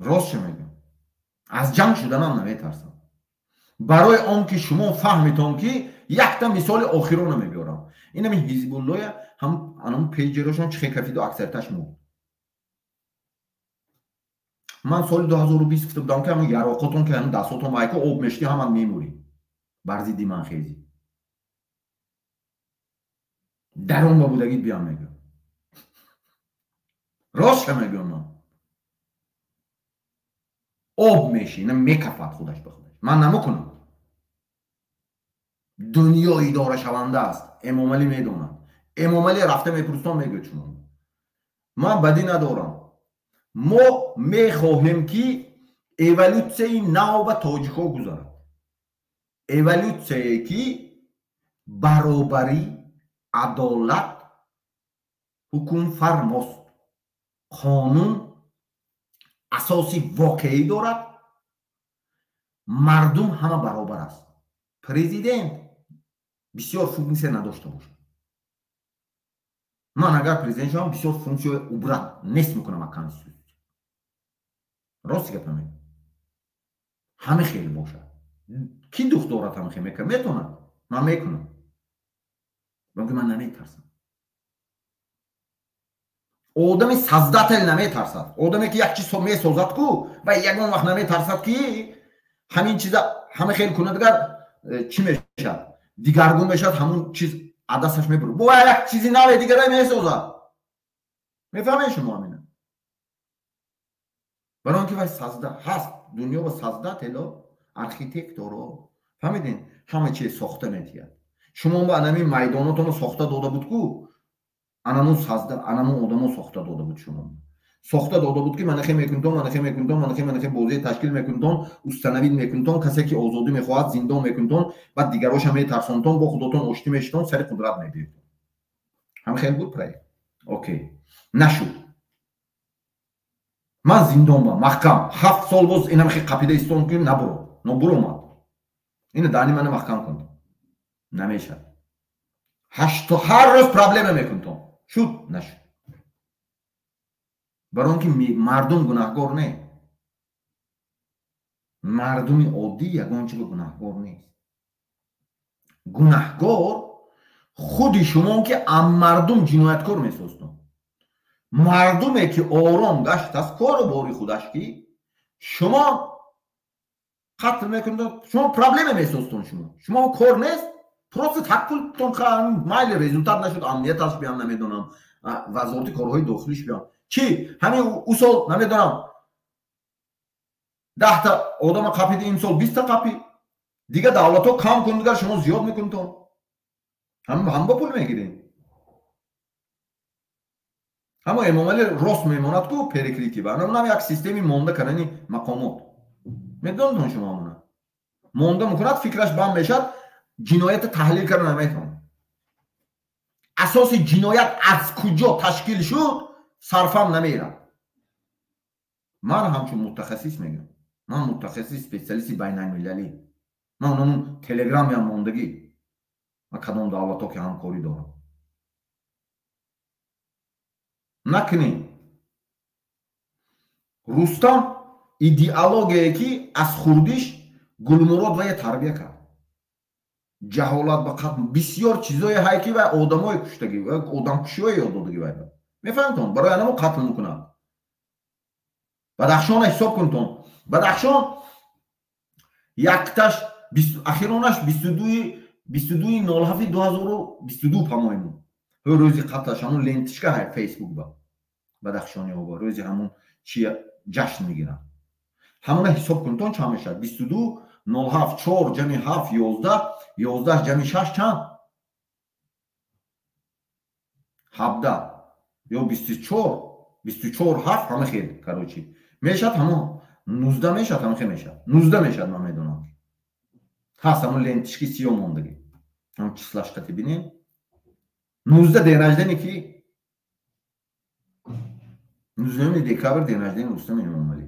Speaker 1: Рост чӣ мегӯям? Аз ҷанг шуданам наметарсам. Барои он ки шумо фаҳмитон ки якта мисоли охирона мебиёрам. Инами Ҳизбуллоя ҳам анам пейҷерошон чӣ хел кафиду аксарияташ мурд. Ман соли 2020 гуфта будам ки ҳамин яроқотон ки ҳамин дастотон байко об мешди ҳаман мемурӣ. Бар зидди ман хезӣ. Дарон ба будагит биям мегӯям. Рост чӣ мегӯям ман? Об меши, ина мекафад худаш ба худаш. Ман намекунам. Дунё идорашаванда аст. Эмомалӣ медонад. Эмомалӣ рафта мепурстон мегӯяд шумо. Ман бадӣ надорам. Мо мехоҳем ки эволюсияи нав ба тоҷикҳо гузарад. Эволюсияе ки баробарӣ, адолат ҳукмфармост. Қонун асоси воқеӣ дорад. Мардум ҳама баробар аст. Президент бисёр функсия надошта бошад. Ман агар президент шавам, бисёр функсияи убрат нест мекунам аз конститутсия. Рости гап намегӯям. Ҳама хел бошад. Ки дух дорад ҳама хел мекунад? Метавонад. Ман мекунам. Балки ман наметарсам. Одами создатель наметарсад. Одаме ки як чиз месозад ку, ва ягон вақт наметарсад ки ҳамин чиза ҳама хел кунад, дигар чӣ мешавад? Дигаргун мешавад, ҳамун чиз адасаш мебурад. Бо як чизи наве дигаре месозад. Мефаҳмед шумо ҳамина? Барои он ки вай созда ҳаст, дунё ба создатело, архитекторо, фаҳмидин? Ҳама чиз сохта метиҳад. Шумо ба анамин майдонотонро сохта дода буд ку, анамун созда, анамун одамо сохта дода буд шумо. Сохта дода буд ки манахе мекунтон, манахе мекунтон, манахе манахе бозие ташкил мекунтон, установить мекунтон, касе ки озодӣ мехоҳад зиндон мекунтон, баъд дигароша метарсонтон, бо худотон оштӣ мешитон, сари қудрат мебиётон. Ҳам хел буд проект. Окей. Нашуд. Ман зиндон ба маҳкам 7 сол боз инам хе қапида истон ки набуро. Нобуромад. Ина дани мана маҳкам кун. Намешад. Ҳар рӯз проблема мекунтон. Шуд, нашуд. Барои он ки мардум гунаҳгор не. Мардуми оддӣ ягон чиз гунаҳгор нест. Гунаҳгор худи шумо ки ам мардум ҷинояткор месозтон. Мардуме ки ором гашт аз кору бори худаш ки шумо қатл мекунед, шумо проблема месозтон шумо. Шумо кор нест, просто так пултон майли результат нашуд, амнияташ биям намедонам, вазорати корҳои дохилиш биям. Чӣ? Ҳамин усол намедонам 10 одама қапиди, имсол 20 қапи. Дигар давлатҳо кам кун, дигар шумо зиёд мекунтон. Ҳам ба пул мегиред. Ҳамо Эмомалӣ рост мемонад ку перекрити ба. Анам як системи монда кардани мақомот. Медонедон шумо ҳамона? Монда мекунад, фикраш банд мешавад, ҷиноята таҳлил карда наметавонад. Асоси ҷиноят аз куҷо ташкил шуд, сарфам намерад. Ман ҳамчун мутахассис мегӯям. Ман мутахассис специалисти байналмилалӣ. Ман онун телеграмям мондагӣ. Ман кадом давлатҳо ки ҳамкорӣ дорам. Накунем. Рустам идеологияе ки аз хурдиш Гулмурод вая тарбия кард. Ҷаҳолат ба қатл бисёр чизое ҳай ки вай одамое куштагӣ, одамкушиҳое ёд додагӣ вай. Мефаҳмтон? Барои анамо қатл мекунад. Бадахшона ҳисоб кунтон. Бадахшон якташ ахиронаш 22.07.2022 по-моему. Рӯзи қатлаш ҳамун лентишка ҳай Фейсбук ба. Бадахшониҳо ба рӯзи ҳамун чи ҷашн мегиранд. Ҳамуна ҳисоб кунтон чанд мешавад? 22.07 4 ҷамъи 7 11 11 ҷамъи 6 чанд? 17 ё 24 24 7 ҳама хел короче. Мешавад ҳамон 19 мешавад, ҳама хел мешавад. 19 мешавад, ман медонам. Ҳаст ҳамон лентишки сиё мондагӣ. Ҳамон числаш қати бинем. 19 день рождения ки 19 декабр день рождения Рустам Эмомалӣ.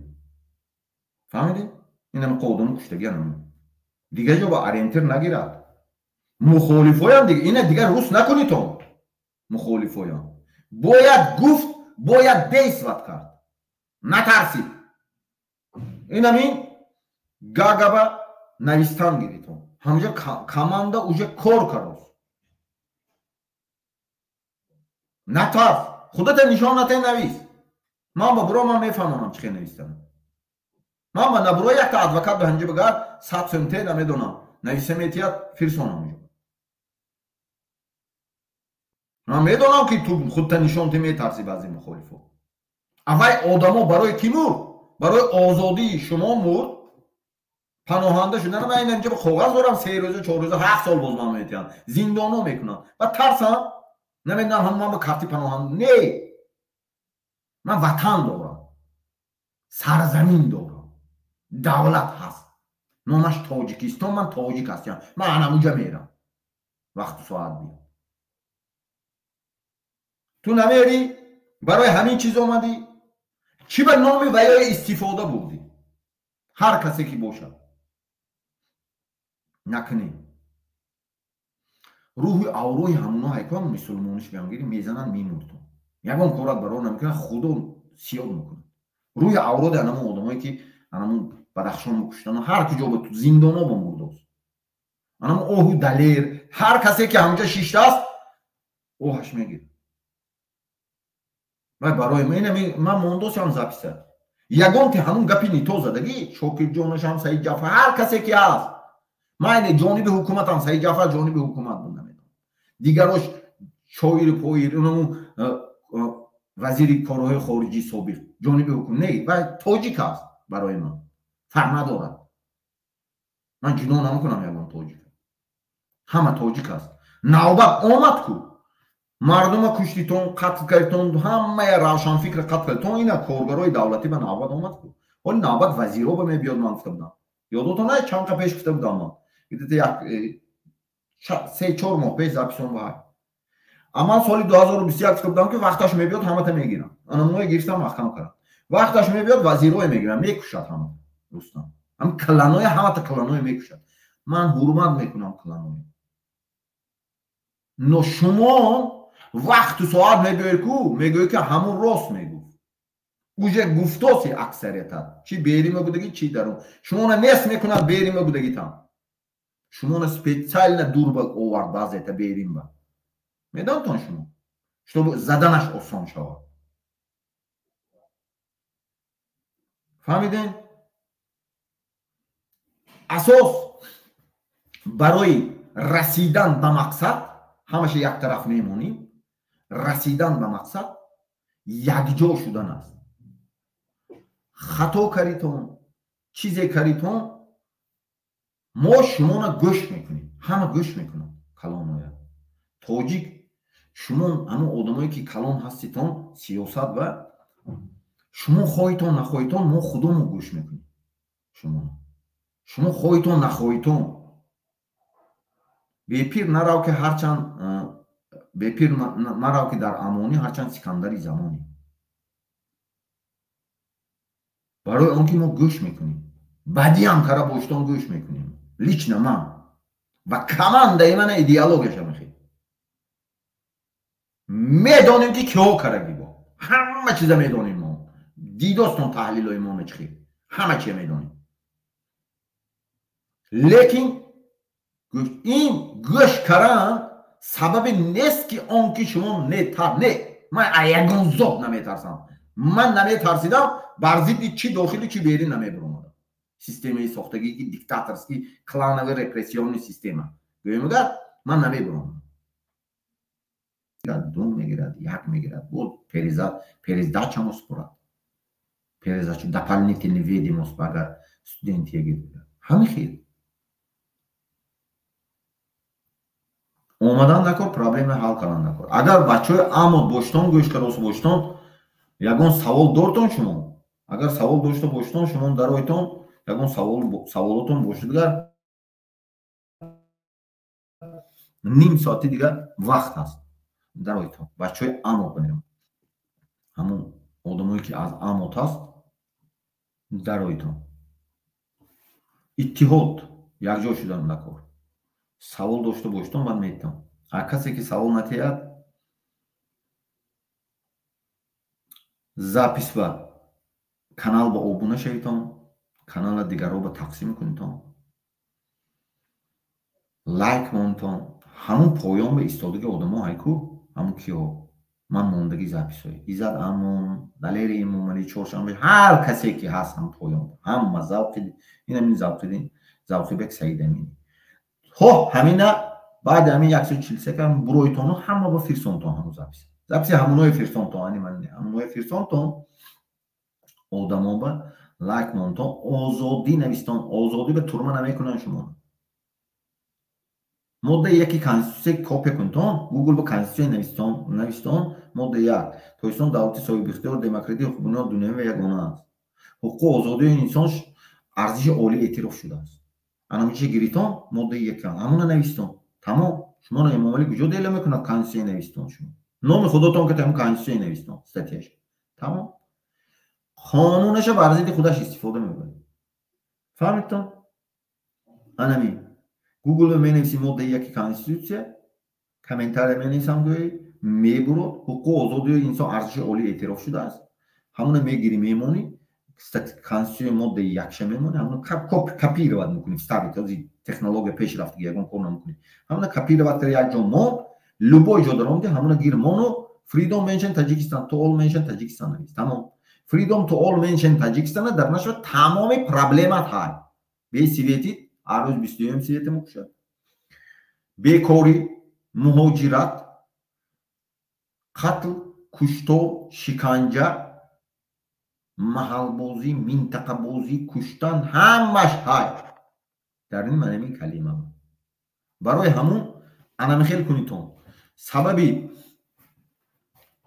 Speaker 1: Фаҳмидед? Инам одаму куштагӣ анам. Дигар ҷо ба ориентир нагирад. Мухолифоям дига ина дигар рус накунитон. Мухолифоям. Бояд гуфт, бояд действат кард. Натарсид. Инамин гагаба навистан гиритон. Ҳамҷа команда уже кор кард. Натарс. Худата нишон нате навис. Ман ба буро ман мефаҳмонам чӣ хел навистанам. Ман ба набуро якта адвокат ба ҳамҷа багар 100 сомте намедонам. Нависа метиҳад фирсонам. Ман медонам ки ту худта нишон те метарси баъзе мухолифо. Аввай одамо барои кӣ мурд? Барои озодии шумо мурд. Паноҳанда шудан ман инҷа коғаз дорам 3 рӯза, 4 рӯза, 7 сол боз ман метиҳам. Зиндоно мекунам. Ва тарсам, намедонам ҳам ман ба карти паноҳанда. Не. Ман ватан дорам. Сарзамин дорам. Давлат ҳаст. Номаш Тоҷикистон, ман тоҷик ҳастам. Ман анамуҷа мерам. Вақту соат биё. Ту намери? Барои ҳамин чиз омадӣ? Чӣ ба номи ваёи истифода бурдӣ? Ҳар касе ки бошад. Накунем. Рӯҳи авроҳи ҳамуно ҳайкон мусулмониш биёнгирӣ мезананд, мемуртон. Ягон корат барор намекунад, Худо сиёд мекунад. Рӯҳи авроди анамон одамое ки анамон Бадахшон мекуштану ҳар куҷо ба зиндоно ба мурдост. Анамон оҳу далер, ҳар касе ки ҳамҷа шиштааст, оҳаш мегирад. Вай барои ман мондосам записа. Ягон ки ҳамун гапи нито задагӣ, Шокирҷонашам, Саид Ҷафар, ҳар касе ки ҳаст. Ман ҷониби ҳукуматам, Саид Ҷафар ҷониби ҳукумат буд, намедонам. Дигарош шоири поир, унаму вазири корҳои хориҷӣ собиқ ҷониби ҳукумат не, вай тоҷик аст барои ман. Фарқ надорад. Ман ҷудо намекунам ягон тоҷик. Ҳама тоҷик аст. Навбат омад ку. Мардума куштитон, қатл кардитон, ҳамая равшанфикра қатл кардитон, ина коргарои давлатӣ ба навбат омад ку. Ҳоли навбат вазиро ба мебиёд, ман гуфта будам. Ёдотон на чанд қа пеш гуфта будам ман. Где-то як 3-4 моҳ пеш записон ба ҳай. А ман соли 2021 гуфта будам ки вақташ мебиёд, ҳамата мегирам. Анамои гирифтам, маҳкам кардам. Вақташ мебиёд, вазирое мегирам, мекушад ҳамата. Рустам. Ҳам кланое, ҳамата кланое мекушад. Ман ҳурмат мекунам кланое. Но шумо вақту соат мебиёед ку, мегӯед ки ҳамун рост мегуфт. Уже гуфтоси аксариятат. Чи берима будагӣ, чи дарун. Шумона нест мекунад берима будагитам. Шумона специально дур ба овард баъзета беримба. Медонтон шумо? Чтобы заданаш осон шавад. Фаҳмидем? Асос барои расидан ба мақсад ҳамаша як тараф мемонем. Расидан ба мақсад якҷо шудан аст. Хато каритон, чизе каритон, мо шумона гӯш мекунем. Ҳама гӯш мекунанд калоноя. Тоҷик шумо ҳамон одамое ки калон ҳаститон сиёсат ва шумо хоҳитон нахоҳитон, мо худомо гӯш мекунем шумона. Шумо хоҳитон нахоҳитон. Бепир нарав ки ҳарчанд бепир нарав ки дар амонӣ, ҳарчанд Сикандари замонӣ. Барои он ки мо гӯш мекунем. Бадиам кара боштон гӯш мекунем. Лично ман ва командаи мана идеологияша мехед. Медонем ки киҳо карагӣ бо. Ҳама чиза медонем мо. Дидостон таҳлилои мо мечхи. Ҳама чия медонем. Лекин ин гӯш кардан сабаби нест ки он ки шумо нетар не. Ман ягон зот наметарсам. Ман наметарсидам, бар зидди чи дохили чи берин намебаромадам. Системаи сохтагӣ ки диктаторский клановый репрессионный система. Гӯем агар ман намебаромадам. Ду мегирад, як мегирад, бо пересдачамо спорад. Пересдача дополнительный ведомость агар студентия гирад. Ҳамин хел. Омадан накор, проблема ҳал кардан накор. Агар бачаҳои амод боштон, гӯш кароси боштон, ягон савол дортон шумо, агар савол дошта боштон, шумо даройтон, ягон саволотон бошад, дигар ним соати дигар вақт ҳаст. Даройтон. Бачаҳои амод бинем. Ҳамон одамое ки аз амод ҳаст, даройтон. Иттиҳод якҷо шудан накор. Савол дошта боштон, баъд метавон. Ҳар касе ки савол натиҳад, запис ба канал ба обуна шавитон, канала дигарро ба тақсим кунитон, лайк монтон. Ҳамун поён ба истодаги одамо ҳайку, ҳамун киҳо. Ман мондаги записҳои Иззат Амон, Далери Эмомалӣ, Чоршанбе, ҳар касе ки ҳаст ҳам поён. Ҳама завқи инамин Завқибек Саид Аминӣ. Хо ҳамина баъди ҳамин 143 кам буройтону ҳама ба фирсонтон ҳамун запис. Записи ҳамуное фирсонтон, ани ман не. Ҳамуное фирсонтон одамо ба лайк монтон, озодӣ навистон, озодӣ ба турма намекунанд шумо. Моддаи яки конститутсия копия кунтон, Google ба конститутсия навистон, моддаи як. Тоҷикистон давлати соҳибихтиёр, демократӣ, ҳуқуқбунёд, дунявӣ ва ягона аст. Ҳуқуқу озодии инсон арзиши олӣ эътироф шудааст. Анамчи гиритон, моддаи як, ҳамуна навистон. Тамом. Шуморо Эмомалӣ куҷо дела мекунад конститутсия навистон шумо? Номи худотон ки тамом конститутсия навистон, статьяш. Тамом. Қонунаша бар зидди худаш истифода мебарад. Фаҳмидтон? Анами. Гугл менависи моддаи яки конститутсия, комментария менависам, гӯи мебурод, ҳуқуқ озодии инсон арзиши олӣ эътироф шудааст. Ҳамуна мегирӣ, мемонӣ, конститутсия моддаи якша мемонӣ, ҳамуна копировать мекунӣ, вставить. Ҳозир технология пеш рафтиги, ягон кор намекунӣ. Ҳамуна копировать карда, як ҷо мон, любой ҷо даромадӣ, ҳамуна гир мону freedom mention Tajikistan to all mention Tajikistan навис. Тамом. Freedom to all mention Tajikistan дар нашава, тамоми проблемат ҳай. Бесветӣ ҳар рӯз 21 света мекушад. Бекорӣ, муҳоҷират, қатл, куштор, шиканҷа, маҳалбозӣ, минтақабозӣ, куштан, ҳамаш ҳай дар ин манами калима. Барои ҳамун анамихел кунитон. Сабаби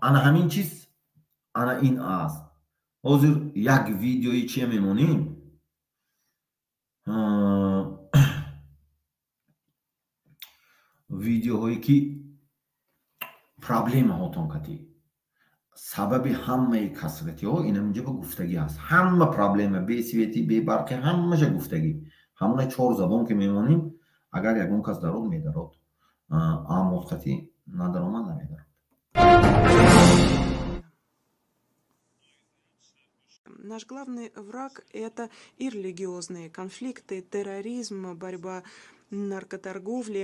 Speaker 1: ана ҳамин чиз ана ин аст. Ҳозир як видеои чия мемонем, видеоҳое ки проблемаҳотон катӣ сабаби ҳамаи касратиҳо инаминҷа ба гуфтагӣ аст. Ҳама проблема, бесветӣ, бебарқӣ, ҳамаша гуфтагӣ. Ҳамона чор забон ки мемонем, агар ягон кас дарод, медарод, амод қатӣ надаромад, намедарод.
Speaker 4: Наш главный враг – это и религиозные конфликты, терроризм, борьба наркоторговли.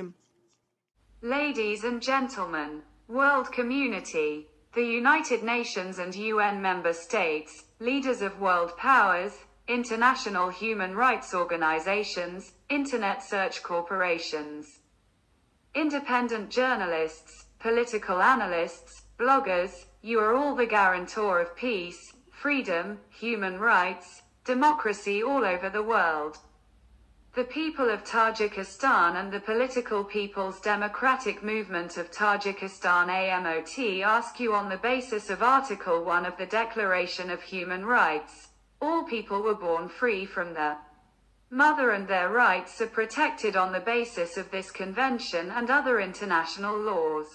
Speaker 5: Ladies and gentlemen, world community, the United Nations and UN member states, leaders of world powers, international human rights organizations, internet search corporations, independent journalists, political analysts, bloggers, you are all the guarantor of peace, freedom, human rights, democracy all over the world. The people of Tajikistan and the Political People's Democratic Movement of Tajikistan AMOT ask you on the basis of Article 1 of the Declaration of Human Rights. All people were born free from the mother and their rights are protected on the basis of this convention and other international laws.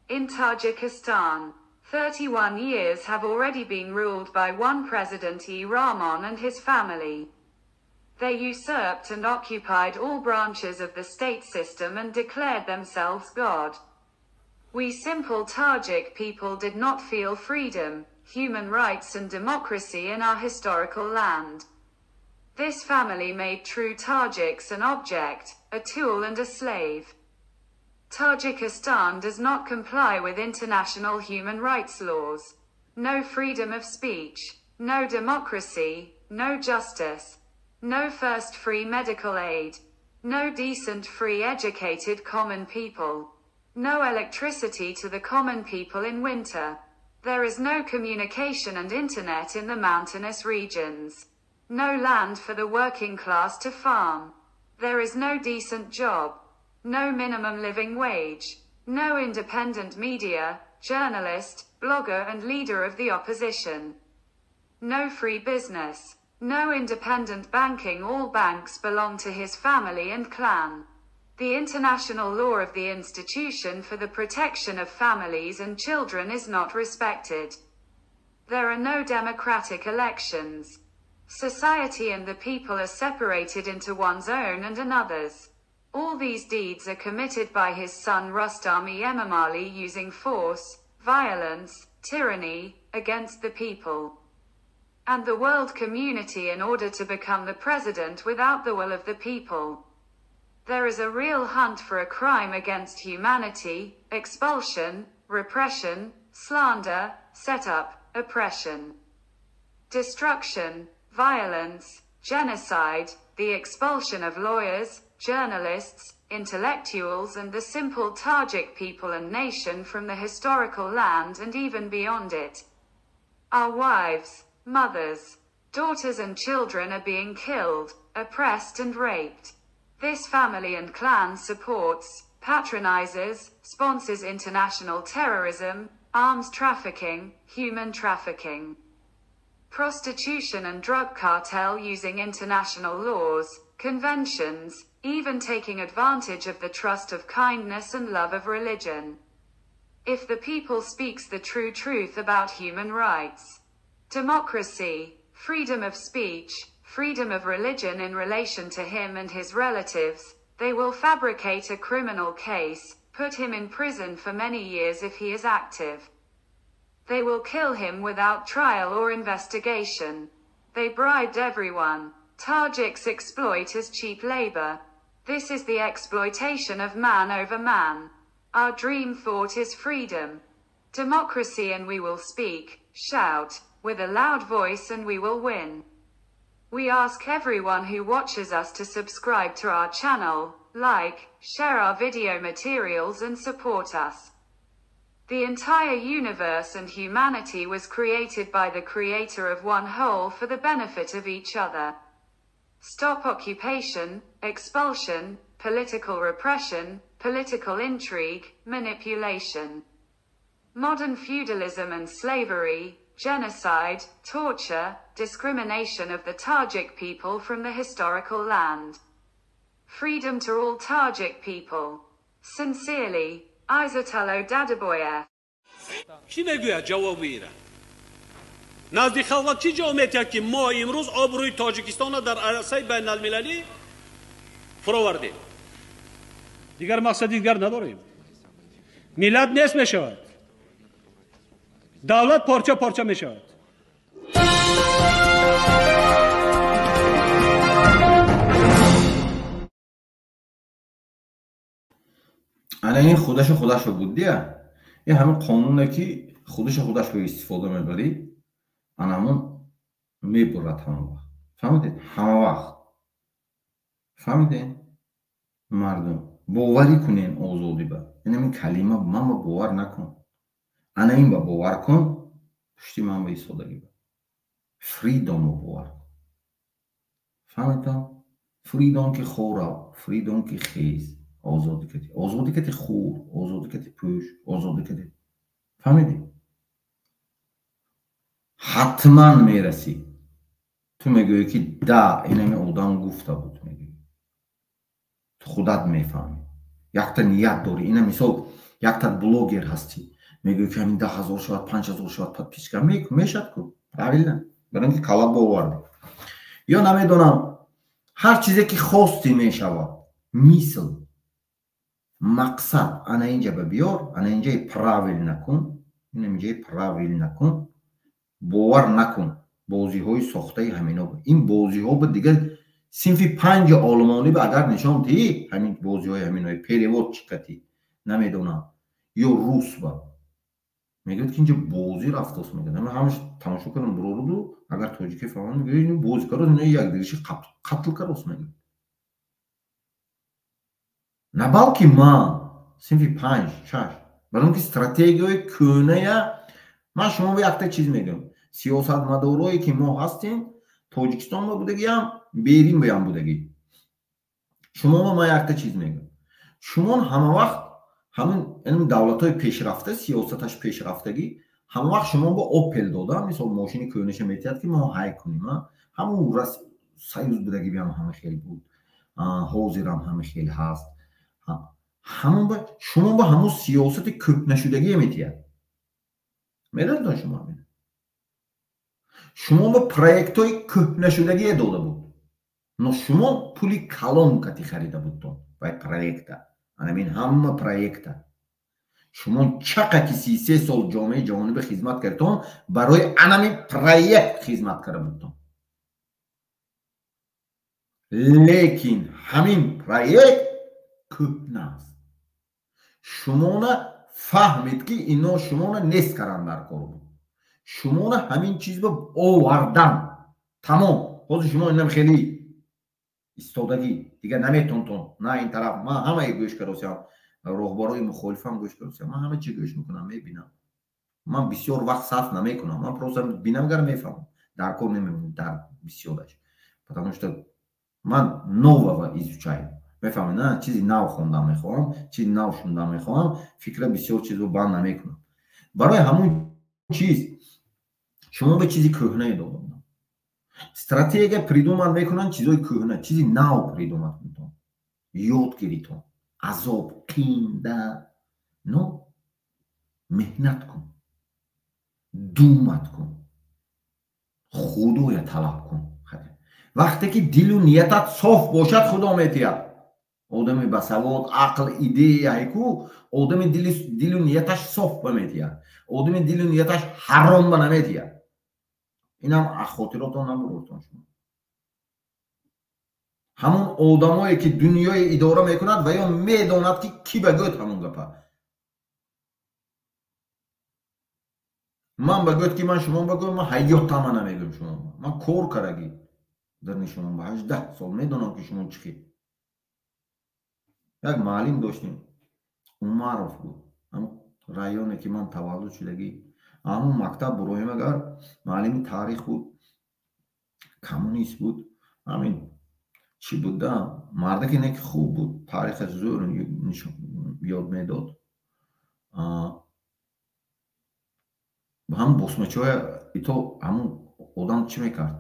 Speaker 5: In Tajikistan, 31 years have already been ruled by one President E. Rahmon and his family. They usurped and occupied all branches of the state system and declared themselves God. We simple Tajik people did not feel freedom, human rights and democracy in our historical land. This family made true Tajiks an object, a tool and a slave. Tajikistan does not comply with international human rights laws. No freedom of speech, no democracy, no justice, no first free medical aid, no decent free educated common people, no electricity to the common people in winter. There is no communication and internet in the mountainous regions. No land for the working class to farm. There is no decent job. No minimum living wage. No independent media, journalist, blogger and leader of the opposition. No free business. No independent banking. All banks belong to his family and clan. The international law of the institution for the protection of families and children is not respected. There are no democratic elections. Society and the people are separated into one's own and another's. All these deeds are committed by his son Rustami Emomali using force, violence, tyranny, against the people and the world community in order to become the president without the will of the people. There is a real hunt for a crime against humanity, expulsion, repression, slander, setup, oppression, destruction, violence, genocide, the expulsion of lawyers, journalists, intellectuals and the simple Tajik people and nation from the historical land and even beyond it. Our wives, mothers, daughters and children are being killed, oppressed and raped. This family and clan supports, patronizes, sponsors international terrorism, arms trafficking, human trafficking, prostitution and drug cartel using international laws, conventions, even taking advantage of the trust of kindness and love of religion. If the people speaks the true truth about human rights, democracy, freedom of speech, freedom of religion in relation to him and his relatives, They will fabricate a criminal case, put him in prison for many years if he is active. They will kill him without trial or investigation. They bribed everyone. Tajiks exploit as cheap labor. This is the exploitation of man over man. Our dream thought is freedom, democracy, and we will speak, shout, with a loud voice, and we will win. We ask everyone who watches us to subscribe to our channel, like, share our video materials and support us. The entire universe and humanity was created by the creator of one whole for the benefit of each other. Stop occupation, expulsion, political repression, political intrigue, manipulation. Modern feudalism and slavery, genocide, torture, discrimination of the Tajik people from the historical land. Freedom to all Tajik people. Sincerely, Izatullo Dadaboyev.
Speaker 6: Чӣ мегӯяд ҷавоби ира? Назди халқ чӣ ҷавоб метиҳад, ки мо имрӯз обрӯи Тоҷикистонро дар арсаи байналмилалӣ фуровардем? Дигар мақсади дигар надорем. Миллат нест мешавад, давлат порча порча мешавад.
Speaker 1: Ана ин худашо худашо буд дия. Ин ҳамин қонуне, ки худашо худашро истифода мебарӣ, ана ҳамон мебурад ҳама вақт. Фаҳмидед? Ҳама вақт. Фаҳмидед? Мардум, боварӣ кунен озодӣ ба. Ин ҳамин калима ман ба бовар накун. Ана ин ба бовар кун, пушти ман ба истодагӣ ба. Freedom бовар кун. Фаҳмидам? Freedom ки хӯрав, freedom ки хез, озодӣ кати. Озодӣ кати хӯр, озодӣ кати пӯш, озодӣ кати. Фаҳмидӣ? Ҳатман мерасӣ. Ту мегӯӣ, ки да, ин ҳамин одам гуфта буд, мегӯӣ. Ту худат мефаҳмӣ. Якта ният дорӣ. Ина мисол, якта блогер ҳастӣ. Мегӯӣ, ки ҳамин 10 000 шавад, 5000 шавад подписчика. Мешад ку. Правильно? Барои ин ки калат бовардӣ. Ё намедонам, ҳар чизе ки хостӣ мешавад. Мисл мақсад ана инҷа ба биёр, ана инҷаи правильно кун, ина инҷаи правильно кун, бовар накун бозиҳои сохтаи ҳамино. Ин бозиҳо ба дигар синфи панҷи олмонӣ ба агар нишон диҳӣ, ҳамин бозиҳои ҳаминои переводчикати, намедонам, ё рус ба мегӯяд, ки инҷа бозӣ рафтост, мегӯяд. Ҳама ҳамаш тамошо кардам буроруду, агар тоҷикӣ фаҳманд, мегӯяд, ин бозӣ карост, ино якдигарши қатл карост, мегӯяд. На балки ман синфи панҷ, шаш, барои ин ки стратегияи кӯҳная. Ман шумо ба якта чиз мегӯям: сиёсатмадорое, ки мо ҳастем, Тоҷикистон ба будагиам, берин баям будагӣ, шумо ба ман якта чиз мегӯям: шумо ҳама вақт ҳамин давлатҳои пешрафта, сиёсаташ пешрафтагӣ, ҳама вақт шумо ба Опел дода, мисол, мошини кӯҳнаша метиҳад, ки мо ҳай кунем. Ҳамун союз будагӣ биам ҳама хел буд, ҳозирам ҳама хел ҳаст. Ҳамон ба шумо ба ҳамун сиёсати кӯҳнашудагие метиҳад. Медонед шумо ҳамин? Шумо ба проектҳои кӯҳнашудагие дода буд, но шумо пули калон кати харида будтон вай проекта. Анамин ҳама проекта шумо чақа ки 33 сол ҷомеаи ҷаҳонӣ ба хизмат кардтон, барои анамин проект хизмат карда будтон. Лекин ҳамин проект кӯҳна аст. Шумона фаҳмед, ки ино шумона нест кардан дар кор буд, шумона ҳамин чиз ба овардан. Тамом. Ҳозир шумо инам хеле истодагӣ, дигар наметонтон на ин тараф. Ман ҳамаи гӯш каросиям, роҳбарои мухолифам гӯш каросиям, ман ҳама чи гӯш мекунам, мебинам. Ман бисёр вақт сарф намекунам, ман просто бинам, гар мефаҳмам, дар кор намемонам дар бисёраш, потому что ман нового изучаю, мефаҳмед на? Чизи нав хондан мехоҳам, чизи нав шундан мехоҳам, фикра бисёр чизро банд намекунам. Барои ҳамун чиз шумо ба чизи кӯҳнае дода будам. Стратегия придумать мекунанд чизои кӯҳна, чизи нав придумать кунтон, ёд гиритон. Азоб қинда, но меҳнат кун, думать кун, худоя талаб кун. Вақте ки дилу ниятат соф бошад, худо метиҳад. Одами басавод, ақл, идея ку одами дилу нияташ соф ба метиҳад, одами дилу нияташ ҳаром ба наметиҳад. Инам хотиротон набурортон шумо. Ҳамон одамое ки дунёи идора мекунад ва ё медонад ки кӣ ба гӯд ҳамон гапа. Ман ба гӯд ки ман шумо ба гӯям, ман ҳаётама намегӯям шумо. Ман кор карагӣ дар нишонам ба 18 сол медонам ки шумо чӣ хел. Як маълим доштем, Умаров буд. Ҳамон районе ки ман таваллуд шудагӣ, ҳамон мактаб буроҳем агар маълими таърих буд, коммунист буд, ҳамин чӣ буд да, мардаке не ки хуб буд, таърихаш зӯр ёд медод. Ҳам босмачиҳоя ито ҳамон одам чӣ мекард?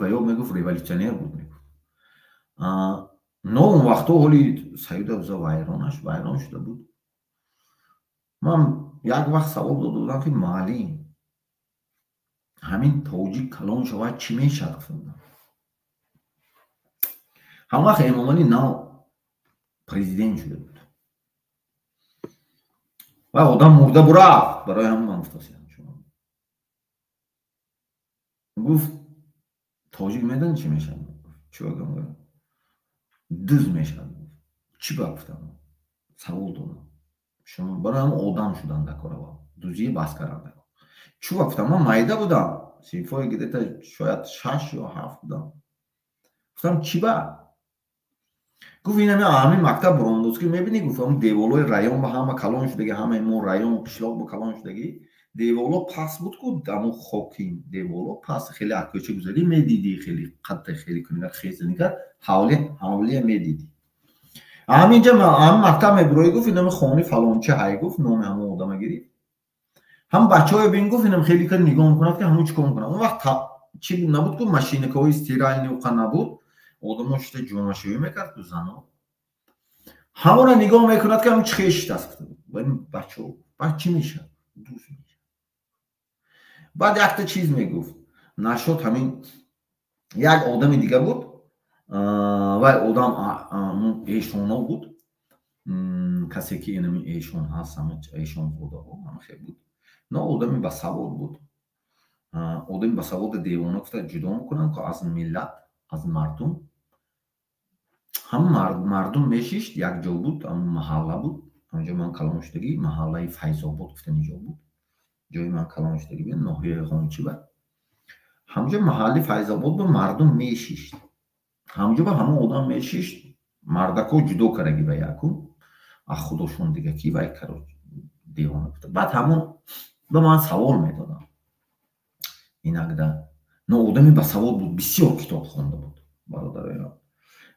Speaker 1: Ва ё мегуфт революционер буд мегуфт. Но он вақтҳо ҳоли Саюда уза вайронаш вайрон шуда буд. Ман як вақт савол дода будам ки маълим, ҳамин тоҷик калон шавад чӣ мешавад гуфта будам. Ҳам вақт Эмомалӣ нав президент шуда буд. Ва одам мурда бурафт, барои ҳамон ман гуфтасиям. Гуфт тоҷик медонӣ чӣ мешавад? Чӣ гуфтам? Дуз мешавад. Чӣ ба гуфтам? Савол додам. Шумо барои ҳамон одам шудан дакор аввал. Дузие бас кардан дакор. Чӣ ба гуфтам? Ман майда будам. Синфҳои где-то шояд 6 ё 7 будам. Гуфтам чӣ ба? Гуфт ин ҳамин мактаб бурондоз ки мебинӣ, гуфт ҳамон деволҳои район ба ҳама калон шудагӣ, ҳамаи мо район қишлоқ ба калон шудагӣ, деволҳо пас буд ку ҳамон хокин деволҳо пас хеле аз кӯча гузарӣ медидӣ, хеле қадда хеле кунигар хезанигар ҳавлия медидӣ. Ҳаминҷа ҳамин мактаб мебуроӣ, гуфт инами хони фалончи ҳай, гуфт номи ҳамон одама гирифт. Ҳам бачаҳое бин, гуфт инам хеле кар нигоҳ мекунад ки ҳамон чӣ кор мекунад. Он вақт чӣ набуд ку машинакаҳои стиральный уқа набуд, одамо шита ҷомашӯӣ мекард ку зано. Ҳамона нигоҳ мекунад ки ҳамон чӣ хешт аст. Бачаҳо баъд чӣ мешавад? Дуз мешавад. Баъд якта чиз мегуфт. Нашод ҳамин як одами дига буд, вай одам эшоно буд, касе ки инами эшон ҳаст, эшонзодаҳо ҳамахел буд. Но одами басавод буд. Одами басавода девона гуфта ҷудо мекунанд ку аз миллат, аз мардум. Ҳам мардум мешишт, як ҷо буд, ҳамон маҳалла буд. Ҳамҷо ман калон шудагӣ, маҳаллаи Файзобод гуфтани ҷо буд. Ҷои ман калон шудагӣ буд, ноҳияи Ғончиба. Ҳамҷо маҳалли Файзобод буд, мардум мешишт. Ҳамҷо ба ҳамон одам мешишт, мардако ҷудо кардаги ба якум, аз худошон дига ки вай каро девона гуфта. Баъд ҳамон ба ман савол медодам. Инагда. Но одами басавод буд, бисёр китоб хонда буд, бародароям.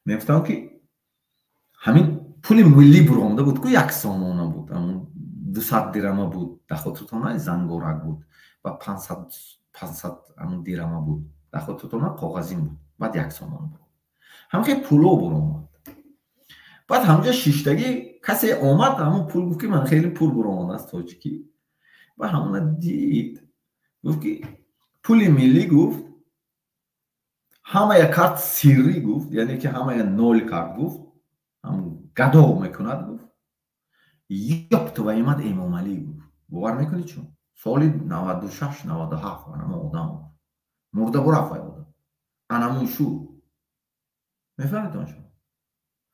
Speaker 1: Мегуфтам ки ҳамин пули миллӣ буронда буд ку як сомона буд, ҳамон 200 дирама буд, дар хотиртон зангорак буд ва 500 ҳамон дирама буд, дар хотиртон коғазин буд, баъд як сомона буд. Ҳамхел пуло буромад. Баъд ҳамҷа шиштагӣ касе омад, ҳамон пул гуфт ки ман хеле пул буромад аз тоҷикӣ. Баъд ҳамона дид, гуфт ки пули миллӣ, гуфт ҳамая карт сиррӣ, гуфт яъне ки ҳамая нол кард, гуфт ҳамон гадо мекунад, гуфт ёб твоимад Эмомалӣ, гуфт. Бовар мекунед чун? Соли 96 97 анамон одам мурда бурафт вай одам. Анамон шуд. Мефаҳмед он шумо?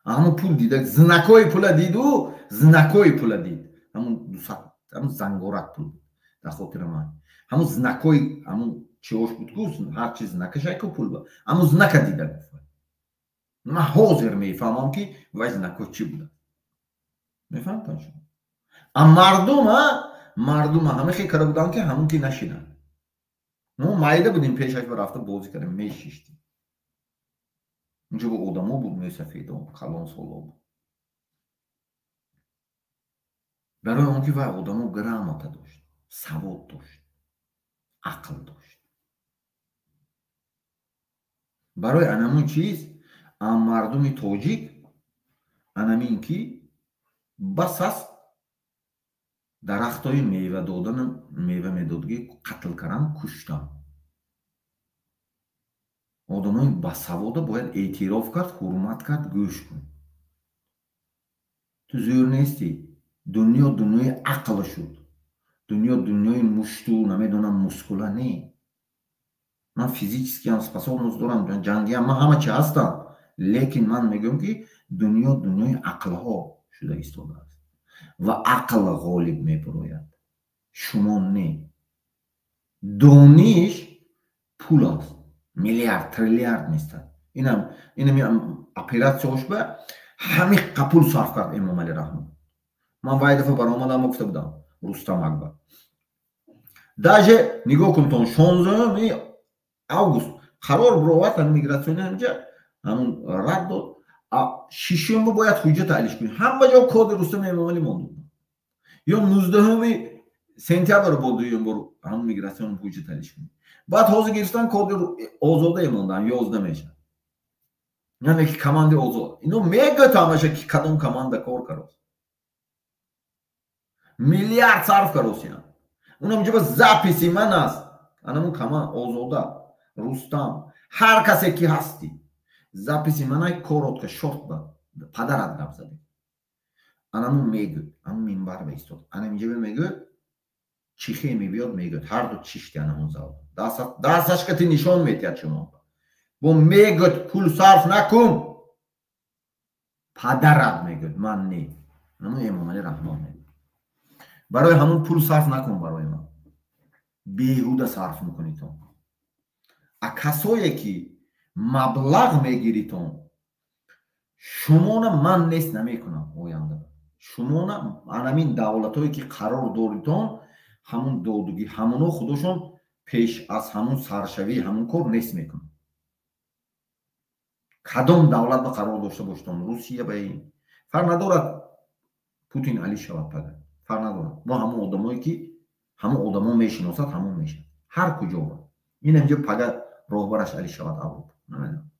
Speaker 1: Ҳамон пул дида, знакҳои пула диду, знакҳои пула дид. Ҳамон 200, ҳамон зангорак пул буд дар хотира ман. Ҳамон знакҳои ҳамон чиҳош буд ку, ҳар чиз знакашай ку пул буд. Ҳамон знака дида гуфт. Ман ҳозир мефаҳмам ки вай знакҳо чӣ буданд. Мефаҳмед шумо? А мардума ҳама хел карда буданд ки ҳамон ки нашинанд. Мо майда будем, пешаш ба рафта бозӣ кардем, мешиштем. Унҷо бо одамо буд, мӯйсафедо, калонсоло буд. Барои он ки вай одамо грамота дошт, савод дошт, ақл дошт. Барои анамун чиз мардуми тоҷик анамин ки бас аст дарахтҳои мева додан, мева медодгӣ қатл кардан, куштан. Одамои басавода бояд эътироф кард, ҳурмат кард, гӯш кун. Ту зӯр нестӣ. Дунё дунёи ақл шуд. Дунё дунёи мушту намедонам мускула не. Ман физически ҳам способност дорам, ҷангиам, ман ҳама чи ҳастам, лекин ман мегӯям, ки дунё дунёи ақлҳо шуда истодааст ва ақл ғолиб мебурояд, шумо не. Дониш пул аст, миллиард, триллиард нестад. Инам оператсияш ба ҳамиққа пул сарф кард Эмомалӣ Раҳмон. Ман вай дафъа баромадам, гуфта будам Рустам Акбар. Даже нигоҳ кунтон, 16 август қарор буровард, ҳамин мигратсиони ҳамҷа ҳамун рад дод. Шишумба бояд ҳуҷҷата алиш кунӣ. Ҳама ҷо коди Рустами Эмомалӣ монда. Ё 19 сентябр бо дуюм бор ҳамун мигратсион ҳуҷҷат алиш кунӣ. Баъд ҳозир гирифтан коди Озода мондан, 11 мешавад. Яъне ки команди Озод. Ино мегӯяд ҳамаша, ки кадом команда кор карост. Миллиард сарф каросиям. Унам ҷоба записи ман аст. Анамун команда Озода, Рустам, ҳар касе ки ҳастӣ. Записи манай коротко, шорт ба падарат гап задем. Анамун мегӯяд, ан минбар ба истод. Ана инҷа мегӯяд, чихе мебиёд мегӯяд, ҳар ду чишти анамун зал. Дасташка ти нишон метиҳад шумо. Бо мегӯяд, пул сарф накун. Падарат мегӯяд, ман не. Анамун Эмомалӣ Раҳмон мегӯяд. Барои ҳамун пул сарф накун барои ман. Беҳуда сарф мекунитон. А касое ки маблағ мегиритон, шумона ман нест намекунам оянда. Шумона анамин давлатое ки қарор доритон, ҳамун додугӣ, ҳамуно худошон пеш аз ҳамун саршавии ҳамун кор нест мекунанд. Кадом давлат ба қарор дошта боштон, Русия ба ин фарқ надорад, Путин али шавад пага, фарқ надорад. Мо ҳамун одамое ки ҳамун одамо мешиносад, ҳамун мешавад. Ҳар куҷо ба. Ин ҳамҷо пага роҳбараш али шавад Аврупо. Намедонам.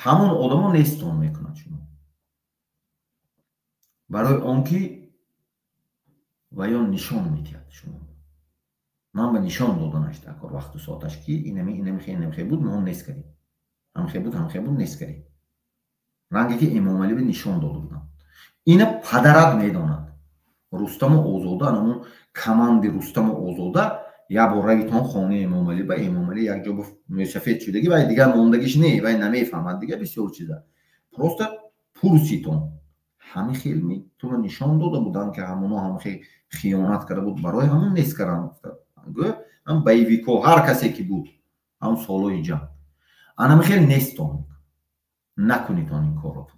Speaker 1: Ҳамун одамо нестон мекунад шумо. Барои он ки ва ё нишон метиҳад шумо. Ман ба нишон доданаш дар кор вақту соаташ, ки инами инами инами буд, мо нест кардем. Ҳамхе буд, ҳамхе буд, нест кардем. Ранге ки Эмомалӣ нишон дода будам. Ина падарат медонад. Рустаму Озода, анамун команди Рустаму Озода як бор равитон хонаи Эмомалӣ ба Эмомалӣ як ҷо мӯсафед шудагӣ, вай дигар мондагиш не, вай намефаҳмад дигар бисёр чиза. Просто пурситон. Ҳамин хелми туро нишон дода буданд, ки ҳамоно ҳамхе хиёнат карда буд, барои ҳамон нест кардан. Гӯ, ҳам боевико, ҳар касе ки буд, ҳам солои ҷанг. Анам хел нестон. Накунитон ин корро.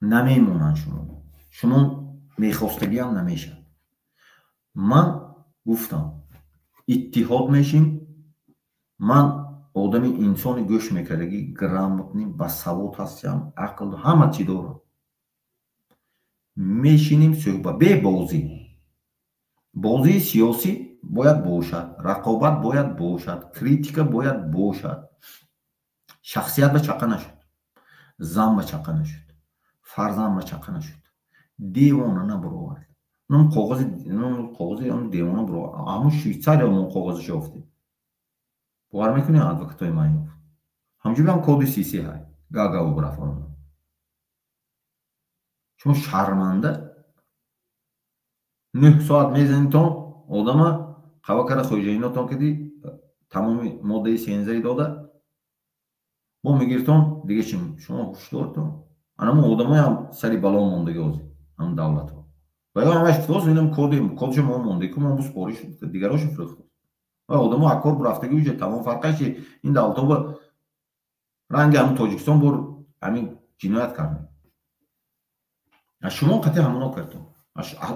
Speaker 1: Намемонанд шумо. Шумо мехостагиам намешавад. Ман гуфтам, иттиҳод мешим. Ман одами инсони гӯш мекардагӣ, грамотни, басавод ҳастам, ақл ҳама чӣ дорам. Мешинем суҳбат бе бозӣ. Бозии сиёсӣ бояд бошад, рақобат бояд бошад, критика бояд бошад. Шахсият ба чақа нашуд, зан ба чақа нашуд, фарзанд ба чақа нашуд. Девона набуровард. Ном коғази, ном коғази он девона буровард. Ҳамун Швейтсария мон коғазаш ёфтем. Бовар мекунӣ, адвокатои ман ёфт. Ҳамҷо ҳам коди сиси ҳай. Гага бурафт он. Шумо шарманда 9 соат мезанитон одама қава кара хоҷаинотон киди тамоми моддаи сензаи дода бо мегиртон дига чи шумо ҳушдортон. Анамун одамоям сари бало мондагӣ ҳозир ҳамун давлатҳо. Ва ё ҳамаш гуфтоз инам коди кодшо мо монда ку мо буспориш дигарошо фурӯхт. Ва одамо акор бурафтагӣ уҷа тамом фарқаш чи ин давлатҳо ба ранги ҳамун Тоҷикистон бор ҳамин ҷиноят кардем. Шумо қатъи ҳамоно кардтон.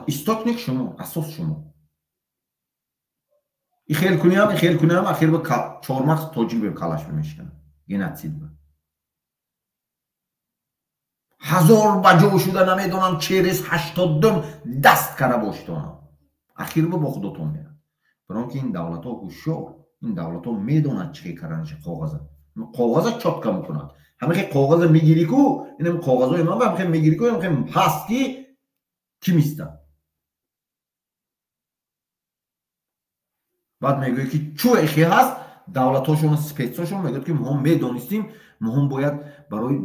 Speaker 1: Источник шумо, асос шумо. И хел куниам, и хел куниам, ахир ба чормағз тоҷик бем калаш мешиканад. Геноцид ба. Ҳазор ба ҷо шуда намедонам через 82 даст кара боштонам. Ахир ба бо худотон мерад. Барон ки ин давлатҳо ҳушёр, ин давлатҳо медонанд чӣ карданаши коғаза. Коғаза чотка мекунад. Ҳамихе коғаза мегирӣ ку, инам коғазҳои ман ба ҳамихе мегирӣ ку, ҳамихе ҳаст ки кимиста. Баъд мегӯяд ки чӯ эхе ҳаст, давлатҳошон, спецҳошон мегӯяд ки мо медонистем, мо бояд барои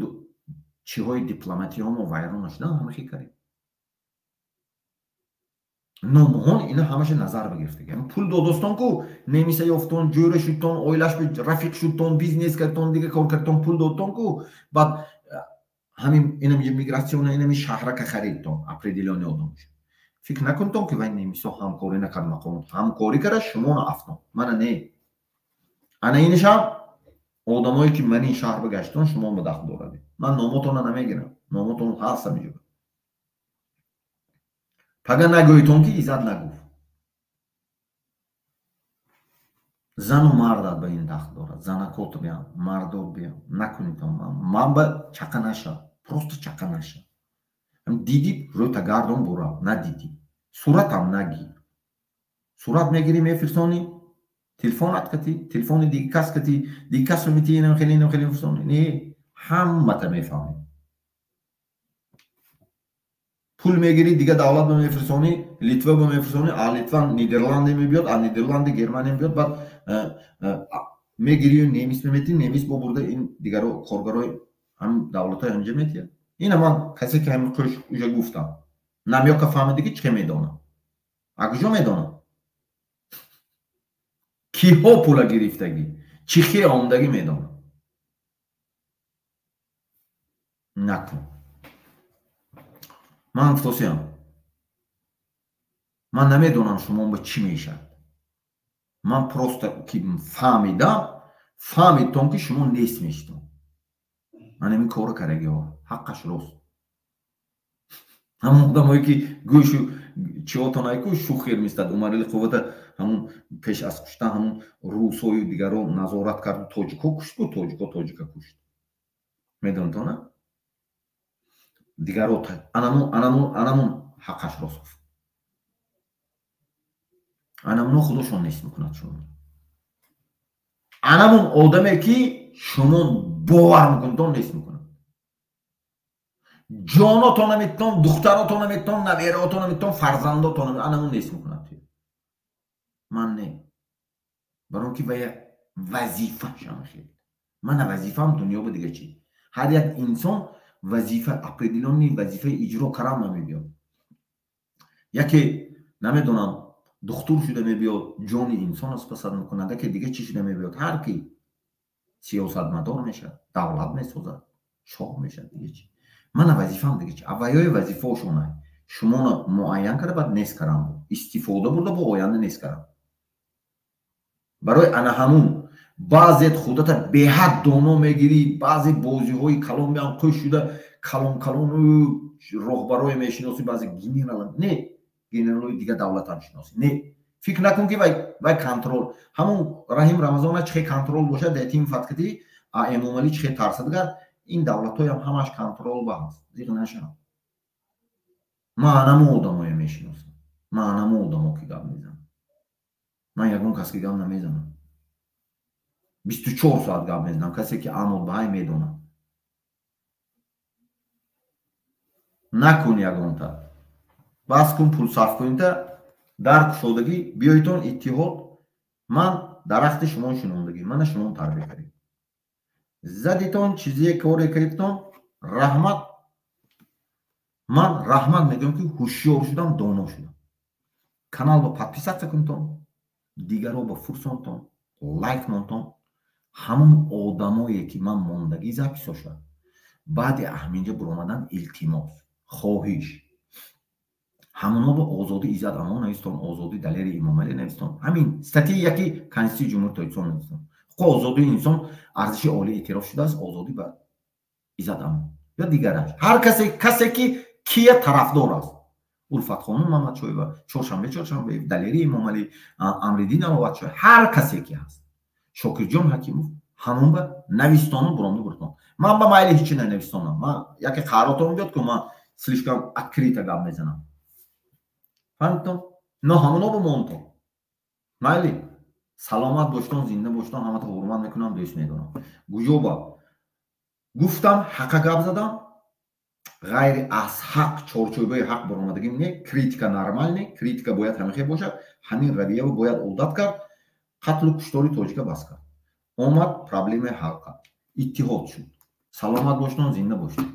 Speaker 1: Чиҳои дипломатиҳо мо вайрон нашудан, ҳама хел кардем. Номҳон ина ҳамаша назар бигирифтага. Пул додостон ку, немиса ёфтон, ҷӯра шудтон, оилаш рафиқ шудтон, бизнес кардтон, дига кор кардтон, пул додтон ку, баъд ҳамин инами мигратсиона, инами шаҳрака харидтон, определённый одам. Фикр накунтон ки вай немисо ҳамкорӣ накард, мақомот ҳамкорӣ карда, шуморо афтон. Мана не. Ана инашам одамое ки ман ин шаҳр бигаштон, шумо ба дахл дорад. Ман номотонро намегирам, номотон ҳаст ҳамиҷо. Пага нагӯйтон ки Иззат нагуфт. Зану мардат ба ин дахл дорад. Занакот биям, мардот биям, накунитон. Ман ба чақа нашав, просто чақа нашав. Диди рӯта гардон бура, надидӣ. Суратам нагир. Сурат мегирӣ, мефирсонӣ, телефонат кати, телефони диги кас кати, диги касро метиҳӣ, инам хеле, инам хеле мефирсонӣ. Не, ҳаммата мефаҳмӣ. Пул мегирӣ, дига давлат ба мефирсонӣ, Литва ба мефирсонӣ, а Литва Нидерланде мебиёд, а Нидерланде Германия мебиёд, баъд мегирию немис меметӣ, немис бо бурда ин дигаро коргарои ҳамин давлатҳои ҳаминҷа метиҳад. Ина ман касе ки ҳамин қӯш уже гуфтам. Намёка фаҳмида ки чӣ медонам. А куҷо медонам? Киҳо пула гирифтагӣ, чӣ хе омдагӣ медонам. Накун. Ман гуфтосиям. Ман намедонам шумо ба чӣ мешавад. Ман просто ки фаҳмидам, фаҳмидтон ки шумо нест мешитон. Ман ҳамин корро кардагиҳо, ҳаққаш рост. Ҳамон одамое ки гӯшу чиҳотон айку шухер мистад, Умарали қуввата ҳамун пеш аз куштан ҳамун русою дигаро назорат карду тоҷико кушт ку, тоҷико тоҷика кушт. Медонитона? Дигаро анамун анамун анамун ҳаққаш рост гуфт. Анамуно худошон нест мекунад шумо. Анамун одаме ки шумо бовар мекунедон нест мекунад. Ҷонотон наметон, духтаротон наметон, набераотон наметон, фарзандотон анамун нест мекунад. Ман не. Барои ки вая вазифаашам хел. Мана вазифаам дунё ба дига чӣ? Ҳар як инсон вазифа, определённый вазифаи иҷро кардан мебиёд. Яке намедонам духтур шуда мебиёд, ҷони инсонро спасад мекунад, яке дига чӣ шуда мебиёд. Ҳар ки сиёсатмадор мешавад, давлат месозад, шоҳ мешавад, дига чӣ. Мана вазифаам дига чӣ? Аввалёи вазифаошона шуморо муайян карда, баъд нест кардан буд. Истифода бурда бо оянда нест кардан. Барои ана ҳамун баъзет худата беҳад доно мегирӣ, баъзе бозиҳои калон меам қӯш шуда калон калон роҳбарое мешиносӣ, баъзе генерал не, генералои дига давлатам шиносӣ. Не, фикр накун ки вай контрол. Ҳамун Раҳим Рамазона чӣ хел контрол бошад, ятим фаткати, а Эмомалӣ чӣ хел тарсадгар, ин давлатҳоям ҳамаш контрол ба ҳаст. Зиқ нашавам. Ман анамо одамое мешиносам. Ман анамо одамо ки гап мезанам. Ман ягон кас ки гап намезанам. 24 соат гап мезанам. Касе ки амол ба ҳай медонад. Накун ягонта. Бас кун, пул сарф кунита, дар кушодагӣ биёйтон иттиҳод. Ман дарахти шумо шинондагӣ, мана шумо тарбия кардем. Задитон чизе коре кардитон, раҳмат. Ман раҳмат мегӯям ки ҳушёр шудам, доно шудам. Канал ба подписаться кунтон, дигаро ба фурсонтон, лайк монтон. Ҳамон одамое ки ман мондагӣ записо шуд, баъди аҳминҷа буромадан илтимос, хоҳиш. Ҳамоно ба озодӣ Иззат Амон навистон, озодӣ Далери Эмомалӣ навистон. Ҳамин статьяи яки Конститутсияи Ҷумҳурии Тоҷикистон навистон. Ҳуқуқи озодии инсон арзиши олӣ эътироф шудааст, озодӣ ба Иззат Амон ё дигараш. Ҳар касе ки кия тарафдор аст. Улфатхонум Мамадшоева, Чоршанбе Чоршанбеев, Далери Эмомалӣ, Амриддин Аловатшоев, ҳар касе ки ҳаст. Шокирҷон Ҳакимов ҳамон ба навистону буромду буртон. Ман ба майли ҳеҷ нанавистонам. Ман яке қаҳротон биёд ку ман слишком открыто гап мезанам. Фаҳмидтон? Но ҳамоно бимонтон. Майли саломат боштон, зинда боштон, ҳамата ҳурмат мекунам, дӯст медорам. Гуҷоба гуфтам, ҳақа гап задам, ғайри аз ҳақ чорчӯбаи ҳақ баромадагим не, критика нормальный, критика бояд ҳамихел бошад, ҳамин равияро бояд одат кард, қатлу куштори тоҷика бас кард. Омад, проблемаи ҳал кард. Иттиҳод шуд. Саломат боштон, зинда боштон.